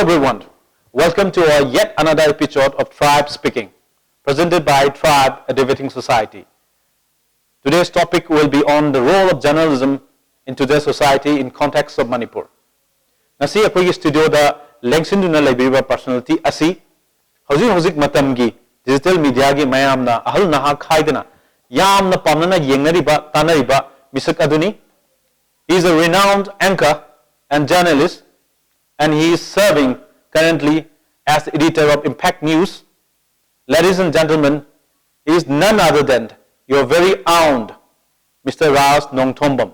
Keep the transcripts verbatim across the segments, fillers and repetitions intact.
Everyone, welcome to our yet another episode of Tribe Speaking, presented by Tribe, a debating society. Today's topic will be on the role of journalism in today's society in context of Manipur. ꯉꯁꯤ ꯑꯩꯈꯣꯏꯒꯤ ꯁ꯭ꯇꯨꯗꯤꯑꯣꯗ ꯂꯦꯡꯁꯤꯟꯗꯨꯅ ꯂꯩꯕꯤꯔꯤꯕ personality ꯑꯁꯤ ꯍꯧꯖꯤꯛ ꯍꯧꯖꯤꯛ ꯃꯇꯝꯒꯤ digital ꯃꯤꯗꯤꯌꯥꯒꯤ ꯃꯌꯥꯝꯅ ꯑꯍꯜ ꯅꯍꯥ ꯈꯥꯏꯗꯅ ꯌꯥꯝꯅ ꯄꯥꯝꯅꯅ ꯌꯦꯡꯅꯔꯤꯕ ꯇꯥꯅꯔꯤꯕ ꯃꯤꯁꯛ ꯑꯗꯨꯅꯤ. He is a renowned anchor and journalist, and he is serving currently as the editor of Impact News. Ladies and gentlemen, he is none other than your very own Mister Raj Nongthombam.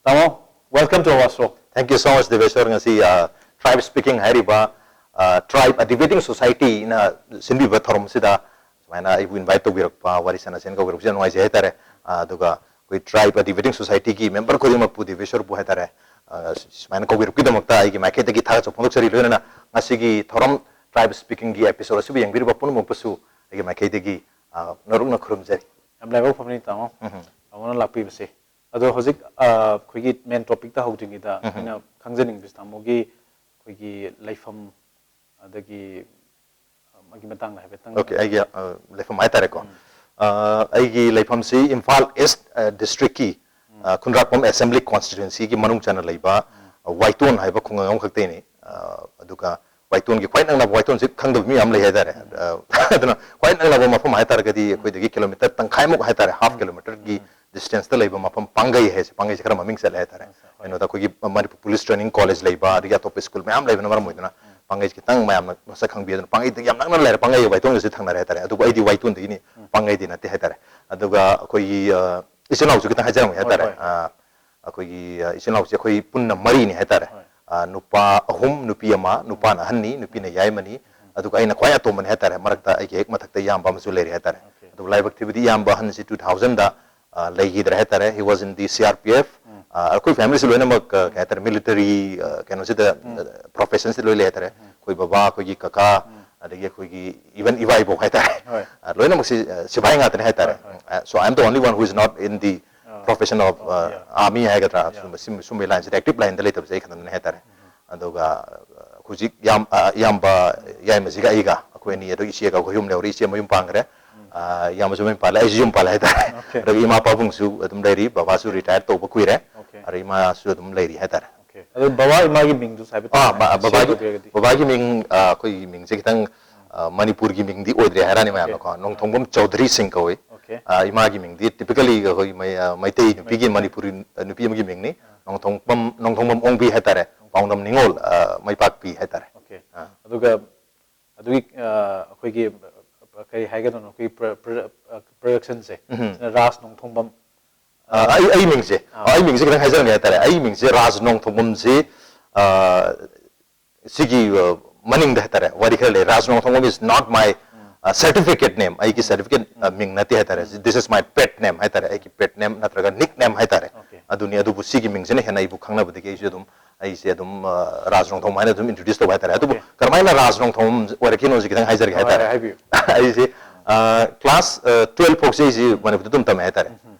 Tamo, welcome to our show. Thank you so much, Deveshwar. Ngasi uh, Tribe Speaking ꯍꯥꯏꯔꯤꯕ uh, Tribe, a debating society ꯅ ꯁꯤꯟꯕꯤꯕ ꯊꯧꯔꯝꯁꯤꯗ ꯁꯨꯃꯥꯏꯅ ꯑꯩꯕꯨ invite ꯇꯧꯕꯤꯔꯛꯄ, ꯋꯥꯔꯤ ꯁꯥꯟꯅꯁꯦꯅ ꯀꯧꯕꯤꯔꯛꯄꯁꯦ ꯌꯥꯝ ꯅꯨꯡꯉꯥꯏꯖꯩ ꯍꯥꯏꯇꯥꯔꯦ. ꯑ, ꯑꯗꯨꯒ ꯑꯩꯈꯣꯏ ꯇ꯭ꯔꯥꯏꯕ ꯗꯤꯕꯦꯇꯤꯡ ꯁꯣꯁꯥꯏꯇꯤꯒꯤ ꯃꯦꯝꯕꯔ ꯈꯨꯗꯤꯡꯃꯛꯄꯨ, ꯗꯦꯕꯦꯁꯣꯔꯕꯨ ꯍꯥꯏꯇꯥꯔꯦ, ꯑ, ꯁꯨꯃꯥꯏꯅ ꯀꯧꯕꯤꯔꯛꯄꯒꯤꯗꯃꯛꯇ ꯑꯩꯒꯤ ꯃꯥꯏꯀꯩꯗꯒꯤ ꯊꯥꯒꯠꯆꯕ ꯐꯣꯡꯗꯣꯛꯆꯔꯤ꯫ ꯂꯣꯏꯅꯅ ꯉꯁꯤꯒꯤ ꯊꯧꯔꯝ ꯇ꯭ꯔꯥꯏꯕ ꯁ꯭ꯄꯤꯀꯤꯡꯒꯤ ꯑꯦꯄꯤꯁꯣꯗ ꯑꯁꯤꯕꯨ ꯌꯦꯡꯕꯤꯔꯤꯕ ꯄꯨꯝꯅꯃꯛꯄꯨꯁꯨ ꯑꯩꯒꯤ ꯃꯥꯏꯀꯩꯗꯒꯤ, ꯑ, ꯅꯧꯔꯛꯅ ꯈꯨꯔꯨꯝꯖꯔꯤ꯫ ꯌꯥꯝ ꯂꯥꯏꯕꯛ ꯐꯕꯅꯤ, ꯇꯥꯃꯣ꯫ ꯎꯝ꯫ ꯇꯥꯃꯣꯅ ꯂꯥꯛꯄꯤꯕꯁꯦ꯫ ꯑꯗꯣ ꯍꯧꯖꯤꯛ, ꯑ, ꯑꯩꯈꯣꯏꯒꯤ ꯃꯦꯟ ꯇꯣꯄꯤꯛꯇ ꯍꯧꯗ꯭ꯔꯤꯉꯩꯗ ꯎꯝ꯫ ꯑꯩꯅ ꯈꯪꯖꯅꯤꯡꯕꯁꯤ ꯇꯥꯃꯣꯒꯤ ꯑꯩꯈꯣꯏꯒꯤ ꯂꯩꯐꯝ, ꯑꯗꯒꯤ, ꯑ, ꯃꯥꯒꯤ ꯃꯇꯥꯡꯗ ꯍꯥꯏꯐꯦꯠꯇꯪ꯫ ꯑꯣꯀꯦ, ꯑꯩꯒꯤ, ꯑ, ꯂꯩꯐꯝ ꯍꯥꯏꯇꯥꯔꯦꯀꯣ꯫ ꯎꯝ꯫ ꯑ, ꯑꯩꯒꯤ ꯂꯩꯐꯝꯁꯤ ꯏꯝꯐꯥꯜ ꯏꯁ, ꯑ, ꯗꯤꯁꯇ꯭ꯔꯤꯛꯀꯤ, ꯎꯝ꯫ ꯑ, ꯈꯨꯟꯗ꯭ꯔꯥꯛꯄꯝ ꯑꯦꯁꯦꯝꯕ꯭ꯂꯤ ꯀꯣꯟꯁꯇꯤꯇ꯭ꯌꯨꯑꯦꯟꯁꯤꯒꯤ ꯃꯅꯨꯡ ꯆꯟꯅ ꯂꯩꯕ, ꯎꯝ꯫ ꯑ, ꯋꯥꯏꯇꯣꯟ ꯍꯥꯏꯕ ꯈꯨꯡꯒꯪ ꯑꯃꯈꯛꯇꯩꯅꯤ꯫ ꯑ, ꯑꯗꯨꯒ ꯋꯥꯏꯇꯣꯟꯒꯤ ꯈ꯭ꯋꯥꯏ ꯅꯛꯅꯕ, ꯋꯥꯏꯇꯣꯟꯁꯦ ꯈꯪꯗꯕ ꯃꯤ ꯌꯥꯝ ꯂꯩ ꯍꯥꯏꯇꯥꯔꯦ꯫ ꯎꯝ꯫ ꯑ, ꯑꯗꯨꯅ ꯈ꯭ꯋꯥꯏ ꯅꯛꯅꯕ ꯃꯐꯝ ꯍꯥꯏꯇꯥꯔꯒꯗꯤ ꯎꯝ꯫ ꯑꯩꯈꯣꯏꯗꯒꯤ ꯀꯤꯂꯣꯃꯤꯇꯔ ꯇꯪꯈꯥꯏꯃꯨꯛ ꯍꯥꯏꯇꯥꯔꯦ, ꯍꯥꯐ ꯎꯝ꯫ ꯀꯤꯂꯣꯃꯤꯇꯔꯒꯤ ꯎꯝ꯫ ꯗꯤꯁꯇꯦꯟꯁꯇ ꯂꯩꯕ ꯃꯐꯝ ꯄꯥꯡꯒꯩ ꯍꯥꯏꯁꯦ, ꯄꯥꯡꯒꯩꯁꯦ ꯈꯔ ꯃꯃꯤꯡ ꯆꯠꯂꯦ ꯍꯥꯏꯇꯥꯔꯦ꯫ ꯑꯁ, ꯍꯣꯏ꯫ ꯀꯩꯅꯣꯗ ꯑꯩꯈꯣꯏꯒꯤ ꯃꯅꯤꯄꯨꯔ ꯄꯨꯂꯤꯁ ꯇ꯭ꯔꯦꯅꯤꯡ ꯀꯣꯂꯦꯖ ꯂꯩꯕ, ꯑꯗꯒꯤ ꯑꯇꯣꯞꯄ ꯁ꯭ꯀꯨꯜ ꯃꯌꯥꯝ ꯂꯩꯕꯅ ꯃꯔꯝ ꯑꯣꯏꯗꯨꯅ ꯎꯝ꯫ ꯄꯥꯡꯒꯩꯁꯦ ꯈꯤꯇꯪ ꯃꯌꯥꯝꯅ ꯃꯁꯛ ꯈꯪꯕꯤ꯫ ꯑꯗꯨꯅ ꯄꯥꯡꯒꯩꯗꯒꯤ ꯌꯥꯝ ꯅꯛꯅ ꯂꯩꯔꯦ, ꯄꯥꯡꯒꯩꯒ ꯋꯥꯏꯇꯣꯟꯒꯁꯦ ꯊꯪꯅꯔꯦ ꯍꯥꯏꯇꯥꯔꯦ꯫ ꯑꯗꯨꯕꯨ ꯑꯩꯗꯤ ꯋꯥꯏꯇꯣꯟꯗꯒꯤꯅꯤ, ꯎꯝ꯫ ꯄꯥꯡꯒꯩꯗꯤ ꯅꯠꯇꯦ ꯍꯥꯏꯇꯥꯔꯦ꯫ ꯑꯗꯨꯒ ꯑꯩꯈꯣꯏꯒꯤ, ꯑ, ꯏꯆꯤꯜ ꯏꯅꯥꯎꯁꯨ ꯈꯤꯇꯪ ꯍꯥꯏꯖꯔꯝꯒꯦ ꯍꯣꯏ, ꯍꯥꯏꯇꯥꯔꯦ꯫ ꯍꯣꯏ, ꯍꯣꯏ꯫ ꯑ, ꯑꯩꯈꯣꯏꯒꯤ, ꯑ, ꯏꯆꯤꯜ ꯏꯅꯥꯎꯁꯦ ꯑꯩꯈꯣꯏ ꯄꯨꯟꯅ ꯃꯔꯤꯅꯤ ꯍꯥꯏꯇꯥꯔꯦ꯫ ꯍꯣꯏ꯫ ꯑ, ꯅꯨꯄꯥ ꯑꯍꯨꯝ, ꯅꯨꯄꯤ ꯑꯃ, ꯅꯨꯄꯥꯅ ꯎꯝ꯫ ꯑꯍꯟꯅꯤ, ꯅꯨꯄꯤꯅ ꯎꯝ꯫ ꯌꯥꯏꯃꯅꯤ꯫ ꯎꯝ꯫ ꯑꯗꯨꯒ ꯑꯩꯅ ꯈ꯭ꯋꯥꯏ ꯑꯇꯣꯝꯕꯅꯤ ꯍꯥꯏꯇꯥꯔꯦ꯫ ꯃꯔꯛꯇ ꯑꯩꯒꯤ ꯍꯦꯛ ꯃꯊꯛꯇ ꯏꯌꯥꯝꯕ ꯑꯃꯁꯨ ꯂꯩꯔꯤ ꯍꯥꯏꯇꯥꯔꯦ꯫ ꯑꯣꯀꯦ꯫ ꯑꯗꯨꯕꯨ ꯂꯥꯏꯕꯛ ꯊꯤꯕꯗꯤ ꯏꯌꯥꯝꯕ ꯑꯍꯟꯁꯤ two thousand ꯗ, ꯑ, ꯂꯩꯈꯤꯗ꯭ꯔꯦ ꯍꯥꯏꯇꯥꯔꯦ꯫ He was in the C R P F꯫ ꯎꯝ꯫ ꯑ, ꯑꯩꯈꯣꯏ ꯐꯦꯃꯤꯂꯤꯁꯤ ꯂꯣꯏꯅꯃꯛ, ꯑ, ꯎꯝ꯫ ꯀꯩ ꯍꯥꯏꯇꯥꯔꯦ, ꯃꯤꯂꯤꯇꯔꯤ, ꯑ, ꯀꯩꯅꯣꯁꯤꯗ, ꯎꯝ꯫ ꯑ, ꯄ꯭ꯔꯣꯐꯦꯁꯟꯁꯤꯗ ꯂꯣꯏ ꯂꯩ ꯍꯥꯏꯇꯥꯔꯦ꯫ ꯎꯝ꯫ ꯑꯩꯈꯣꯏ ꯕꯕꯥ, ꯑꯩꯈꯣꯏꯒꯤ ꯀꯀꯥ, ꯎꯝ꯫ ꯑꯗꯒꯤ ꯑꯩꯈꯣꯏꯒꯤ even ꯏꯕꯥ ꯏꯕꯣꯛ ꯍꯥꯏꯇꯥꯔꯦ꯫ ꯍꯣꯏ꯫ ꯑ, ꯂꯣꯏꯅꯃꯛꯁꯤ, ꯑ, ꯁꯤꯐꯥꯏ ꯉꯥꯛꯇꯅꯤ ꯍꯥꯏꯇꯥꯔꯦ꯫ ꯍꯣꯏ, ꯍꯣꯏ꯫ ꯑ, so I am the only one who is not in the ꯑ, profession of, ꯑ, ꯑ, yeah꯫ ꯑꯥꯔꯃꯤ ꯍꯥꯏꯒꯗ꯭ꯔꯥ, yeah꯫ ꯁꯨꯝꯕ, ꯁꯤꯝ-, ꯁꯨꯝꯕꯒꯤ ꯂꯥꯏꯟꯁꯤꯗ ꯑꯦꯛꯇꯤꯚ ꯂꯥꯏꯟꯗ ꯂꯩꯇꯕꯁꯦ ꯑꯩ ꯈꯛꯇꯪꯅꯤ ꯍꯥꯏꯇꯥꯔꯦ꯫ ꯎꯝ꯫ ꯑꯗꯨꯒ, ꯑ, ꯍꯧꯖꯤꯛ ꯌꯥꯝ ꯑ, ꯏꯌꯥꯝꯕ ꯌꯥꯏꯃꯁꯤꯒ ꯑꯩꯒ ꯑꯩꯈꯣꯏ ꯑꯅꯤ, ꯑꯗꯨꯒ ꯏꯆꯦꯒ ꯑꯩꯈꯣꯏ ꯑꯍꯨꯝ ꯂꯩꯍꯧꯔꯤ꯫ ꯏꯆꯦ ꯃꯌꯨꯝ ꯄꯥꯟꯈ꯭ꯔꯦ꯫ ꯑ, ꯏꯌꯥꯝꯕꯁꯨ ꯃꯌꯨꯝ ꯄꯥꯜꯂꯦ, ꯑꯩꯁꯨ ꯌꯨꯝ ꯄꯥꯜꯂꯦ ꯍꯥꯏꯇꯥꯔꯦ꯫ Okay. ꯑꯗꯨꯒ ꯏꯃꯥ ꯄꯥꯕꯨꯡꯁꯨ ꯑꯗꯨꯝ ꯂꯩꯔꯤ, ꯕꯕꯥꯁꯨ retire ꯇꯧꯕ ꯀꯨꯏꯔꯦ꯫ Okay. ꯑꯗ ꯏꯃꯥꯁꯨ ꯑꯗꯨꯝ ꯂꯩꯔꯤ ꯍꯥꯏꯇꯥꯔꯦ꯫ Okay. ꯑꯗꯣ ꯕꯕꯥ ꯏꯃꯥꯒꯤ ꯃꯤꯡꯗꯨꯁꯨ ꯍꯥꯏꯐꯦꯠ ꯑꯥ, ꯕ- share ꯕꯕꯥꯒꯤ ꯇꯧꯕꯤꯔꯒꯗꯤ꯫ ꯕꯕꯥꯒꯤ ꯃꯤꯡ, ꯑ, ꯑꯩꯈꯣꯏꯒꯤ ꯃꯤꯡꯁꯦ ꯈꯤꯇꯪ, ꯑ, ꯃꯅꯤꯄꯨꯔꯒꯤ ꯃꯤꯡꯗꯤ ꯑꯣꯏꯗ꯭ꯔꯦ ꯍꯥꯏꯔꯛꯑꯅꯤ ꯃꯌꯥꯝꯅꯀꯣ꯫ Okay. ꯅꯣꯡꯊꯣꯡꯕꯝ ꯆꯧꯙꯔꯤ ꯁꯤꯡ ꯀꯧꯏ꯫ Okay. ꯑ, ꯏꯃꯥꯒꯤ ꯃꯤꯡꯗꯤ typically ꯑꯩꯈꯣꯏ ꯃꯩ-, ꯑ, ꯃꯩꯇꯩ ꯅꯨꯄꯤꯒꯤ, ꯃꯅꯤꯄꯨꯔꯤ, ꯑ, ꯅꯨꯄꯤ ꯑꯃꯒꯤ ꯃꯤꯡꯅꯤ꯫ ꯅꯣꯡꯊꯣꯡꯕꯝ, ꯅꯣꯡꯊꯣꯡꯕꯝ ꯑꯣꯡꯕꯤ ꯍꯥꯏꯇꯥꯔꯦ꯫ ꯄꯥꯎꯅꯝ ꯅꯤꯉꯣꯜ, ꯑ, ꯃꯩꯄꯥꯛꯄꯤ ꯍꯥꯏꯇꯥꯔꯦ꯫ Okay. ꯑꯥ꯫ ꯑꯗꯨꯒ ꯑꯗꯨꯒꯤ, ꯑ, ꯑꯩꯈꯣꯏꯒꯤ, ꯑ, ꯀꯔꯤ ꯍꯥꯏꯒꯗꯣꯏꯅꯣ, ꯑꯩꯈꯣꯏꯒꯤ ꯄ꯭ꯔ-, ꯄ꯭ꯔ-, ꯑ, productionꯁꯦ, ꯎꯝ꯫ ꯁꯤꯅ ꯔꯥꯖ ꯅꯣꯡꯊꯣꯡꯕꯝ, ꯑ, ꯑꯩ, ꯑꯩ ꯃꯤꯡꯁꯦ, ꯑꯥ꯫ ꯑ, ꯑꯩ ꯃꯤꯡꯁꯦ ꯈꯤꯇꯪ ꯍꯥꯏꯖꯔꯝꯒꯦ ꯍꯥꯏꯇꯥꯔꯦ꯫ ꯑꯩ ꯃꯤꯡꯁꯦ ꯔꯥꯖ ꯅꯣꯡꯊꯣꯡꯕꯝꯁꯤ, ꯑ, ꯁꯤꯒꯤ, ꯑ, ꯃꯅꯤꯡꯗ ꯍꯥꯏꯇꯥꯔꯦ, ꯋꯥꯔꯤ ꯈꯔ ꯂꯩ꯫ ꯔꯥꯖ ꯅꯣꯡꯊꯣꯡꯕꯝ is not my, ꯑ, certificate name, ꯑꯩꯒꯤ certificate, ꯑ, ꯃꯤꯡ ꯅꯠꯇꯦ ꯍꯥꯏꯇꯥꯔꯦ꯫ This is my pet name ꯍꯥꯏꯇꯥꯔꯦ, ꯑꯩꯒꯤ pet name ꯅꯠꯇ꯭ꯔꯒ nickname ꯍꯥꯏꯇꯥꯔꯦ꯫ Okay. ꯑꯗꯨꯅꯤ꯫ ꯑꯗꯨꯕꯨ ꯁꯤꯒꯤ ꯃꯤꯡꯁꯤꯅ ꯍꯦꯟꯅ ꯑꯩꯕꯨ ꯈꯪꯅꯕꯗꯒꯤ ꯑꯩꯁꯨ ꯑꯗꯨꯝ, ꯑꯩꯁꯦ ꯑꯗꯨꯝ, ꯑ, ꯔꯥꯖ ꯅꯣꯡꯊꯣꯡꯕꯝ ꯍꯥꯏꯅ ꯑꯗꯨꯝ introduce ꯇꯧꯕ ꯍꯥꯏꯇꯥꯔꯦ꯫ ꯑꯗꯨꯕꯨ Okay. ꯀꯔꯝꯍꯥꯏꯅ ꯔꯥꯖ ꯅꯣꯡꯊꯣꯡꯕꯝ ꯑꯣꯏꯔꯛꯈꯤꯅꯣ ꯍꯧꯖꯤꯛ ꯈꯤꯇꯪ ꯍꯥꯏꯖꯔꯒꯦ ꯍꯣꯏ, ꯍꯥꯏꯇꯥꯔꯦ꯫ ꯍꯣꯏ, ꯍꯥꯏꯕꯤꯌꯨ꯫ ꯑꯩꯁꯦ, ꯑ, class, ꯑ, twelve ꯐꯥꯎꯁꯦ ꯑꯩꯁꯦ ꯃꯅꯤꯄꯨꯔꯗ ꯑꯗꯨꯝ ꯇꯝꯃꯦ ꯍꯥꯏꯇꯥꯔꯦ꯫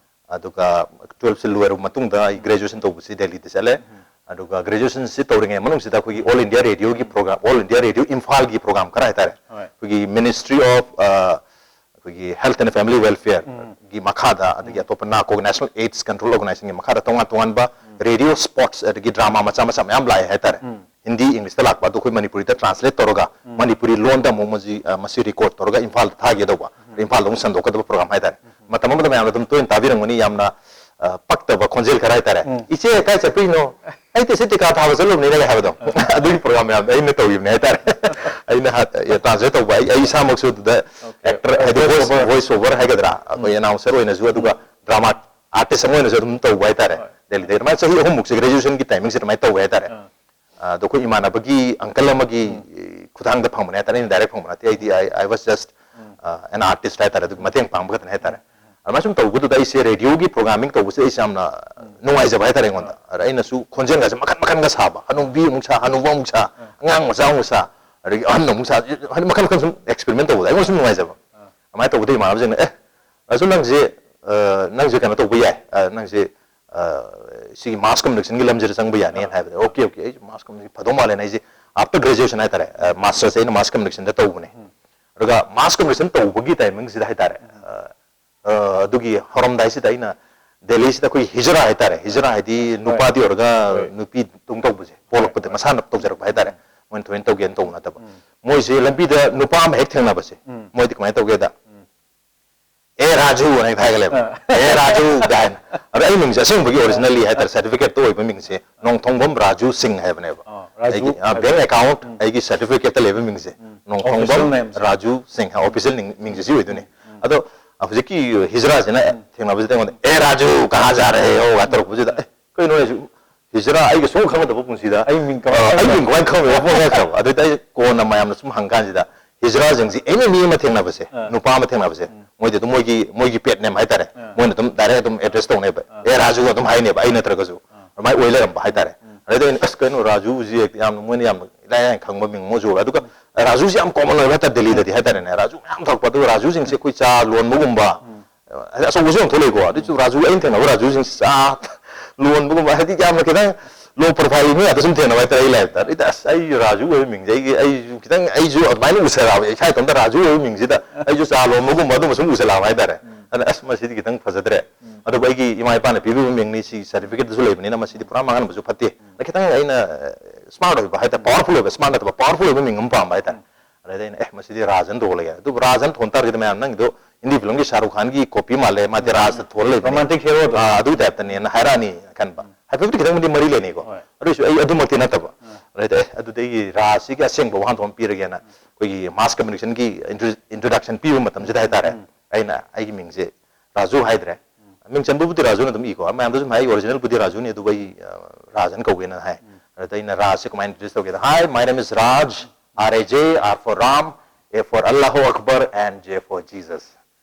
ꯑꯗꯨꯒ twelve ꯁꯦ ꯂꯣꯏꯔꯕ ꯃꯇꯨꯡꯗ ꯑꯩ graduation ꯇꯧꯕꯁꯤ ꯗꯦꯜꯂꯤꯗ ꯆꯠꯂꯦ꯫ ꯑꯗꯨꯒ graduation ꯁꯤ ꯇꯧꯔꯤꯉꯩ ꯃꯅꯨꯡꯁꯤꯗ ꯑꯩꯈꯣꯏꯒꯤ All India Radio ꯒꯤ program, All India Radio ꯏꯝꯐꯥꯜꯒꯤ program ꯈꯔ ꯍꯥꯏꯇꯥꯔꯦ꯫ ꯍꯣꯏ꯫ ꯑꯩꯈꯣꯏꯒꯤ Ministry of, ꯑ, ꯑꯩꯈꯣꯏꯒꯤ Health and Family Welfare ꯒꯤ ꯃꯈꯥꯗ, ꯑꯗꯒꯤ ꯑꯇꯣꯞꯄ ꯅꯥꯀꯣ, National AIDS Control Organization ꯒꯤ ꯃꯈꯥꯗ ꯇꯣꯉꯥꯟ ꯇꯣꯉꯥꯟꯕ radio spots ꯑꯗꯒꯤ drama ꯃꯆꯥ ꯃꯆꯥ ꯃꯌꯥꯝ ꯂꯥꯛꯑꯦ ꯍꯥꯏꯇꯥꯔꯦ꯫ ꯍꯤꯟꯗꯤ, ꯏꯪꯂꯤꯁꯇ ꯂꯥꯛꯄ ꯑꯗꯨ ꯑꯩꯈꯣꯏ ꯃꯅꯤꯄꯨꯔꯤꯗ translate ꯇꯧꯔꯒ, ꯃꯅꯤꯄꯨꯔꯤ ꯂꯣꯟꯗ ꯑꯃꯨꯛ ꯃꯁꯤ, ꯑ, ꯃꯁꯤ record ꯇꯧꯔꯒ ꯏꯝꯐꯥꯜꯗ ꯊꯥꯒꯦ ꯇꯧꯕ, ꯏꯝꯐꯥꯜꯗ ꯑꯃꯨꯛ ꯁꯟꯗꯣꯛꯀꯗꯕ program ꯍꯥꯏꯇꯥꯔꯦ꯫ ꯃꯇꯝ ꯑꯃꯗ ꯃꯌꯥꯝꯅ ꯑꯗꯨꯝ ꯇꯣꯏꯅ ꯇꯥꯕꯤꯔꯝꯒꯅꯤ, ꯌꯥꯝꯅ, ꯑ, ꯄꯛꯇꯕ ꯈꯣꯟꯖꯦꯜ ꯈꯔ ꯍꯥꯏꯇꯥꯔꯦ꯫ "ꯏꯆꯦ, ꯀꯥꯏ ꯆꯠꯄꯤꯅꯣ?" "ꯑꯩ ꯇꯦꯁꯦ ꯇꯤꯀꯥ ꯊꯥꯕ ꯆꯠꯂꯨꯕꯅꯤꯅꯦ" ꯍꯥꯏꯕꯗꯣ꯫ ꯑꯗꯨꯒꯤ program ꯃꯌꯥꯝꯗꯣ ꯑꯩꯅ ꯇꯧꯈꯤꯕꯅꯦ ꯍꯥꯏꯇꯥꯔꯦ꯫ ꯑꯩꯅ ꯍꯥ-, translate ꯇꯧꯕ, ꯑꯩ, ꯑꯩ ꯏꯁꯥꯃꯛꯁꯨ ꯑꯗꯨꯗ Okay. actor, ꯍꯥꯏꯗꯤ voice, voice over ꯍꯥꯏꯒꯗ꯭ꯔꯥ, ꯑꯩꯈꯣꯏ announcer ꯑꯣꯏꯅꯁꯨ, ꯑꯗꯨꯒ drama artist ꯑꯃ ꯑꯣꯏꯅꯁꯨ ꯑꯗꯨꯝ ꯇꯧꯕ ꯍꯥꯏꯇꯥꯔꯦ꯫ ꯍꯣꯏ. ꯗꯦꯜꯂꯤꯗ ꯑꯗꯨꯃꯥꯏꯅ ꯆꯍꯤ ꯑꯍꯨꯝꯃꯨꯛꯁꯦ graduation ꯒꯤ timing ꯁꯦ ꯑꯗꯨꯃꯥꯏꯅ ꯇꯧꯕ ꯍꯥꯏꯇꯥꯔꯦ꯫ ꯑꯥ. ꯑ, ꯑꯗꯣ ꯑꯩꯈꯣꯏ ꯏꯃꯥꯟꯅꯕꯒꯤ uncle ꯑꯃꯒꯤ ꯈꯨꯊꯥꯡꯗ ꯐꯪꯕꯅꯦ ꯍꯥꯏꯇꯥꯔꯦ, ꯑꯩꯅ direct ꯐꯪꯕ ꯅꯠꯇꯦ꯫ ꯑꯩꯗꯤ I, I was just, uh, an artist ꯍꯥꯏꯇꯥꯔꯦ, ꯑꯗꯨꯒꯤ ꯃꯇꯦꯡ ꯄꯥꯡꯕ ꯈꯛꯇꯅꯦ ꯍꯥꯏꯇꯥꯔꯦ꯫ ꯑꯗꯨꯃꯥꯏꯅ ꯁꯨꯝ ꯇꯧꯕꯗꯨꯗ ꯑꯩꯁꯦ radio ꯒꯤ programming ꯇꯧꯕꯁꯦ ꯑꯩꯁꯦ ꯌꯥꯝꯅ ꯅꯨꯡꯉꯥꯏꯖꯕ ꯍꯥꯏꯇꯥꯔꯦ ꯑꯩꯉꯣꯟꯗ꯫ ꯑꯗ ꯑꯩꯅꯁꯨ ꯈꯣꯟꯖꯦꯜꯒꯁꯦ ꯃꯈꯟ ꯃꯈꯟꯒ ꯁꯥꯕ, ꯍꯅꯨꯕꯤ ꯑꯃꯨꯛ ꯁꯥ, ꯍꯅꯨꯕ ꯑꯃꯨꯛ ꯁꯥ, ꯑꯉꯥꯡ ꯃꯆꯥ ꯑꯃꯨꯛ ꯁꯥ, ꯑꯗꯒꯤ ꯑꯍꯟ ꯑꯃꯨꯛ ꯁꯥ, ꯍꯥꯏꯗꯤ ꯃꯈꯜ ꯃꯈꯜ ꯁꯨꯝ experiment ꯇꯧꯕꯗ ꯑꯩꯉꯣꯟꯗ ꯁꯨꯝ ꯅꯨꯡꯉꯥꯏꯖꯕ꯫ ꯑꯗꯨꯃꯥꯏꯅ ꯇꯧꯕꯗ ꯏꯃꯥꯟꯅꯕꯁꯤꯡꯅ, "ꯑꯦ, ꯑꯁꯨꯝ ꯅꯪꯁꯦ, ꯑ, ꯅꯪꯁꯦ ꯀꯩꯅꯣ ꯇꯧꯕ ꯌꯥꯏ, ꯑ, ꯅꯪꯁꯦ, ꯑ, ꯁꯤꯒꯤ mass communication ꯒꯤ ꯂꯝꯁꯤꯗ ꯆꯪꯕ ꯌꯥꯅꯤꯅ" ꯍꯥꯏꯕꯗ, "Okay, okay, ꯑꯩꯁꯦ mass communication ꯐꯗꯧ ꯃꯥꯜꯂꯦꯅ" ꯑꯩꯁꯦ After graduation ꯍꯥꯏꯇꯥꯔꯦ, ꯃꯥꯁꯇꯔꯁꯦ ꯑꯩꯅ ꯃꯥꯁ ꯀꯝꯃꯨꯅꯤꯀꯦꯁꯟꯗ ꯇꯧꯕꯅꯦ꯫ ꯑꯗꯨꯒ ꯃꯥꯁ ꯀꯝꯃꯨꯅꯤꯀꯦꯁꯟ ꯇꯧꯕꯒꯤ ꯇꯥꯏꯃꯤꯡꯁꯤꯗ ꯍꯥꯏꯇꯥꯔꯦ, ꯑ, ꯑ, ꯑꯗꯨꯒꯤ ꯍꯧꯔꯝꯗꯥꯏꯁꯤꯗ ꯑꯩꯅ ꯗꯦꯜꯂꯤꯁꯤꯗ ꯑꯩꯈꯣꯏ ꯍꯤꯖꯔꯥ ꯍꯥꯏꯇꯥꯔꯦ, ꯍꯤꯖꯔꯥ ꯍꯥꯏꯗꯤ ꯅꯨꯄꯥꯗꯤ ꯑꯣꯏꯔꯒ ꯅꯨꯄꯤ ꯇꯨꯡ ꯇꯧꯕꯁꯦ, ꯄꯣꯛꯂꯛꯄꯗ ꯃꯁꯥꯅ ꯇꯧꯖꯔꯛꯄ ꯍꯥꯏꯇꯥꯔꯦ, ꯃꯣꯏꯅ ꯊꯣꯏꯅ ꯇꯧꯒꯦꯅ ꯇꯧꯕ ꯅꯠꯇꯕ꯫ ꯃꯣꯏꯁꯦ ꯂꯝꯕꯤꯗ ꯅꯨꯄꯥ ꯑꯃ ꯍꯦꯛ ꯊꯦꯡꯅꯕꯁꯦ, ꯃꯣꯏꯗꯤ ꯀꯃꯥꯏꯅ ꯇꯧꯒꯦꯗ, "ꯑꯦ ꯔꯥꯖꯨ" ꯑꯅ ꯍꯦꯛꯇ ꯍꯥꯏꯒꯠꯂꯦꯕ꯫ "ꯑꯦ ꯔꯥꯖꯨ" ꯀꯥꯏꯅ꯫ ꯑꯗꯣ ꯑꯩ ꯃꯤꯡꯁꯦ ꯑꯁꯦꯡꯕꯒꯤ ꯑꯣꯔꯤꯖꯤꯅꯦꯜꯂꯤ ꯍꯥꯏꯇꯥꯔꯦ, ꯁꯥꯔꯇꯤꯐꯤꯀꯦꯠꯇ ꯑꯣꯏꯕ ꯃꯤꯡꯁꯦ ꯅꯣꯡꯊꯣꯡꯕꯝ ꯔꯥꯖꯨ ꯁꯤꯡ ꯍꯥꯏꯕꯅꯦꯕ꯫ ꯑꯥ, ꯔꯥꯖꯨ ꯑꯩꯒꯤ, ꯑꯥ, ꯕꯦꯡ ꯑꯦꯀꯥꯎꯟꯠ ꯑꯩꯒꯤ ꯁꯥꯔꯇꯤꯐꯤꯀꯦꯠꯇ ꯂꯩꯕ ꯃꯤꯡꯁꯦ ꯅꯣꯡꯊꯣꯡꯕꯝ ꯔꯥꯖꯨ ꯁꯤꯡ, ꯑꯣꯐꯤꯁꯤꯌꯦꯜ ꯃꯤꯡꯁꯦ ꯁꯤ ꯑꯣꯏꯗꯣꯏꯅꯦ꯫ ꯑꯗꯣ ꯍꯧꯖꯤꯛꯀꯤ ꯍꯤꯖꯔꯥꯁꯤꯅ ꯊꯦꯡꯅꯕꯁꯤꯗ ꯑꯩꯉꯣꯟꯗ, "ꯑꯦ ꯔꯥꯖꯨ, ꯀꯍꯥ ꯖꯥ ꯔꯍꯦ ꯍꯣ?" ꯒ ꯇꯧꯔꯛꯄꯁꯤꯗ, "ꯑꯦ, ꯀꯩꯅꯣ ꯍꯥꯏꯁꯤꯕꯨ? ꯍꯤꯖꯔꯥ, ꯑꯩꯒ ꯁꯨꯡꯈꯪ ꯈꯪꯅꯗꯕ ꯄꯨꯟꯁꯤꯗ, ꯑꯩ ꯃꯤꯡ ꯀꯃꯥꯏꯅ ꯑ, ꯑꯩ ꯈꯪꯕ?" ꯃꯤꯡ ꯀꯃꯥꯏꯅ ꯈꯪꯉꯣꯏ?" ꯄꯣꯛꯅꯈ꯭ꯔꯕ꯫ ꯑꯗꯨꯗ ꯑꯩ ꯀꯣꯟꯅ ꯃꯌꯥꯝꯅ ꯁꯨꯝ ꯍꯪꯀꯥꯟꯁꯤꯗ, ꯍꯤꯖꯔꯥꯁꯤꯡꯁꯤ ꯑꯦꯅꯤ ꯃꯤ ꯑꯃ ꯊꯦꯡꯅꯕꯁꯦ, ꯑꯥ꯫ ꯅꯨꯄꯥ ꯑꯃ ꯊꯦꯡꯅꯕꯁꯦ, ꯎꯝ꯫ ꯃꯣꯏꯗꯤ ꯑꯗꯨꯝ ꯃꯣꯏꯒꯤ, ꯃꯣꯏꯒꯤ ꯄꯦꯠ ꯅꯦꯝ ꯍꯥꯏꯇꯥꯔꯦ, ꯑꯥ꯫ ꯃꯣꯏꯅ ꯑꯗꯨꯝ ꯗꯥꯏꯔꯦꯛ ꯑꯗꯨꯝ ꯑꯦꯗ꯭ꯔꯦꯁ ꯇꯧꯅꯦꯕ, ꯑꯥ꯫ "ꯑꯦ ꯔꯥꯖꯨ" ꯑꯗꯨꯝ ꯍꯥꯏꯅꯦꯕ, ꯑꯩ ꯅꯠꯇ꯭ꯔꯒꯁꯨ꯫ ꯑꯥ꯫ ꯑꯗꯨꯃꯥꯏꯅ ꯑꯣꯏ ꯂꯩꯔꯝꯕ ꯍꯥꯏꯇꯥꯔꯦ꯫ ꯎꯝ꯫ ꯑꯗꯩꯗꯤ ꯑꯩꯅ, "ꯑꯁ, ꯀꯩꯅꯣ ꯔꯥꯖꯨꯁꯤ ꯍꯦꯛꯇ ꯌꯥꯝꯅ ꯃꯣꯏꯅ ꯌꯥꯝꯅ ꯏꯔꯥꯏ ꯂꯥꯏꯅ ꯈꯪꯕ ꯃꯤꯡ ꯑꯃꯁꯨ ꯑꯣꯏꯕ", ꯑꯗꯨꯒ ꯔꯥꯖꯨꯁꯤ ꯌꯥꯝ ꯀꯣꯃꯟ ꯑꯣꯏꯕ ꯍꯥꯏꯇꯥꯔꯦ ꯗꯦꯜꯂꯤꯗꯗꯤ ꯍꯥꯏꯇꯥꯔꯦꯅꯦ꯫ ꯔꯥꯖꯨ ꯃꯌꯥꯝ ꯊꯣꯛꯄ, ꯑꯗꯨꯒ ꯔꯥꯖꯨꯁꯤꯡꯁꯦ ꯑꯩꯈꯣꯏ ꯆꯥ ꯂꯣꯟꯕꯒꯨꯝꯕ, ꯎꯝ꯫ ꯑꯆꯧꯕꯁꯨ ꯌꯥꯝ ꯊꯣꯛꯂꯛꯏꯀꯣ꯫ ꯑꯗꯨꯁꯨ ꯔꯥꯖꯨ, ꯑꯩꯅ ꯊꯦꯡꯅꯕ ꯔꯥꯖꯨꯁꯤꯡꯁꯦ ꯆꯥ ꯂꯣꯟꯕꯒꯨꯝꯕ, ꯍꯥꯏꯗꯤ ꯌꯥꯝꯅ ꯈꯤꯇꯪ ꯂꯣ ꯄ꯭ꯔꯣꯐꯥꯏꯜ ꯃꯤ ꯉꯥꯛꯇ ꯁꯨꯝ ꯊꯦꯡꯅꯕ ꯍꯥꯏꯇꯥꯔꯦ ꯑꯩ ꯂꯥꯏꯐꯇ꯫ ꯑꯗꯨꯗ ꯑꯁ, ꯑꯩ ꯔꯥꯖꯨ ꯑꯣꯏꯕ ꯃꯤꯡꯁꯦ, ꯑꯩꯒꯤ, ꯑꯩꯁꯨ ꯈꯤꯇꯪ, ꯑꯩꯁꯨ ꯑꯗꯨꯃꯥꯏꯅ ꯎꯁꯜꯂꯛꯑꯕ, ꯏꯁꯥ ꯏꯇꯣꯝꯇ ꯔꯥꯖꯨ ꯑꯣꯏꯕ ꯃꯤꯡꯁꯤꯗ ꯑꯩꯁꯨ ꯆꯥ ꯂꯣꯟꯕꯒꯨꯝꯕ ꯑꯗꯨꯝꯕ ꯁꯨꯝ ꯎꯁꯜꯂꯛꯑꯕ ꯍꯥꯏꯇꯥꯔꯦ꯫ ꯎꯝ꯫ ꯑꯗꯨꯅ ꯑꯁ, ꯃꯁꯤꯗꯤ ꯈꯤꯇꯪ ꯐꯖꯗ꯭ꯔꯦ꯫ ꯎꯝ꯫ ꯑꯗꯨꯕꯨ ꯑꯩꯒꯤ ꯏꯃꯥ ꯏꯄꯥꯅ ꯄꯤꯕꯤꯕ ꯃꯤꯡꯅꯤ, ꯁꯤ ꯁꯥꯔꯇꯤꯐꯤꯀꯦꯠꯇꯁꯨ ꯂꯩꯕꯅꯤꯅ ꯃꯁꯤꯗꯤ ꯄꯨꯔꯥ ꯃꯥꯡꯍꯟꯕꯁꯨ ꯐꯠꯇꯦ꯫ ꯎꯝ꯫ ꯈꯤꯇꯪ ꯑꯩꯅ, ꯑ, ꯁ꯭ꯃꯥꯔꯠ ꯑꯣꯏꯕ ꯍꯥꯏꯇꯥꯔꯦ, ꯄꯥꯋꯔꯐꯨꯜ ꯑꯣꯏꯕ, ꯁ꯭ꯃꯥꯔꯠ ꯅꯠꯇꯕ ꯄꯥꯋꯔꯐꯨꯜ ꯑꯣꯏꯕ ꯃꯤꯡ ꯑꯃ ꯄꯥꯝꯕ ꯍꯥꯏꯇꯥꯔꯦ꯫ ꯎꯝ꯫ ꯑꯗꯩꯗ ꯑꯩꯅ, "ꯑꯦ, ꯃꯁꯤꯗꯤ ꯔꯥꯖ ꯑꯅ ꯊꯣꯟ ꯇꯥꯔꯒꯗꯤ ꯃꯌꯥꯝ, ꯅꯪꯒꯤꯗꯣ ꯍꯤꯟꯗꯤ ꯐꯤꯂꯝꯒꯤ ꯁꯥꯍꯔꯨꯈ ꯈꯥꯟꯒꯤ ꯀꯣꯄꯤ ꯃꯥꯜꯂꯦ, ꯃꯥꯗꯤ ꯔꯥꯖꯇ ꯊꯣꯟ ꯂꯩꯕꯅꯤ꯫ ꯔꯣꯃꯥꯟꯇꯤꯛ ꯍꯦꯔꯣꯗꯣ꯫ ꯑꯥ, ꯑꯗꯨꯒꯤ ꯇꯥꯏꯞꯇꯅꯦꯅ" ꯍꯥꯏꯔꯛꯑꯅꯤ ꯈꯟꯕ꯫ ꯎꯝ꯫ ꯍꯥꯏꯐꯦꯠꯄꯨꯗꯤ ꯈꯤꯇꯪꯕꯨꯗꯤ ꯃꯔꯤ ꯂꯩꯅꯩꯀꯣ꯫ ꯍꯣꯏ꯫ ꯑꯗꯨ ꯑꯣꯏꯁꯨ ꯑꯩ ꯑꯗꯨꯃꯛꯇꯤ ꯅꯠꯇꯕ꯫ ꯎꯝ꯫ ꯑꯗꯩꯗ, "ꯑꯦ, ꯑꯗꯨꯗꯤ ꯑꯩꯒꯤ ꯔꯥꯖꯁꯤꯒꯤ ꯑꯁꯦꯡꯕ ꯋꯥꯍꯟꯊꯣꯛ ꯑꯃ ꯄꯤꯔꯒꯦꯅ" ꯑꯩꯈꯣꯏꯒꯤ ꯃꯥꯁ ꯀꯝꯃꯨꯅꯤꯀꯦꯁꯟꯒꯤ ꯏꯟꯇ꯭ꯔꯣ-, ꯏꯟꯇ꯭ꯔꯣꯗꯛꯁꯟ ꯄꯤꯕ ꯃꯇꯝꯁꯤꯗ ꯍꯥꯏꯇꯥꯔꯦ, ꯎꯝ꯫ ꯑꯩꯅ ꯑꯩꯒꯤ ꯃꯤꯡꯁꯦ ꯔꯥꯖꯨ ꯍꯥꯏꯗ꯭ꯔꯦ꯫ ꯎꯝ꯫ ꯃꯤꯡ ꯆꯟꯕꯕꯨꯗꯤ ꯔꯥꯖꯨꯅ ꯑꯗꯨꯝ ꯏꯀꯣ꯫ ꯃꯌꯥꯝꯗꯁꯨ ꯑꯗꯨꯝ ꯍꯥꯏ, "ꯑꯣꯔꯤꯖꯤꯅꯦꯜꯕꯨꯗꯤ ꯔꯥꯖꯨꯅꯤ, ꯑꯗꯨꯕꯨ ꯑꯩ, ꯑ, ꯔꯥꯖ ꯑꯅ ꯀꯧꯒꯦꯅ" ꯍꯥꯏ꯫ ꯎꯝ꯫ ꯑꯗꯨꯗ ꯑꯩꯅ ꯔꯥꯖꯁꯦ ꯀꯃꯥꯏꯅ ꯏꯟꯇ꯭ꯔꯣꯗ꯭ꯌꯨꯁ ꯇꯧꯒꯦꯗ, "Hi, my name is Raj, R A J, R for Ram, A for Allahu Akbar, and J for Jesus."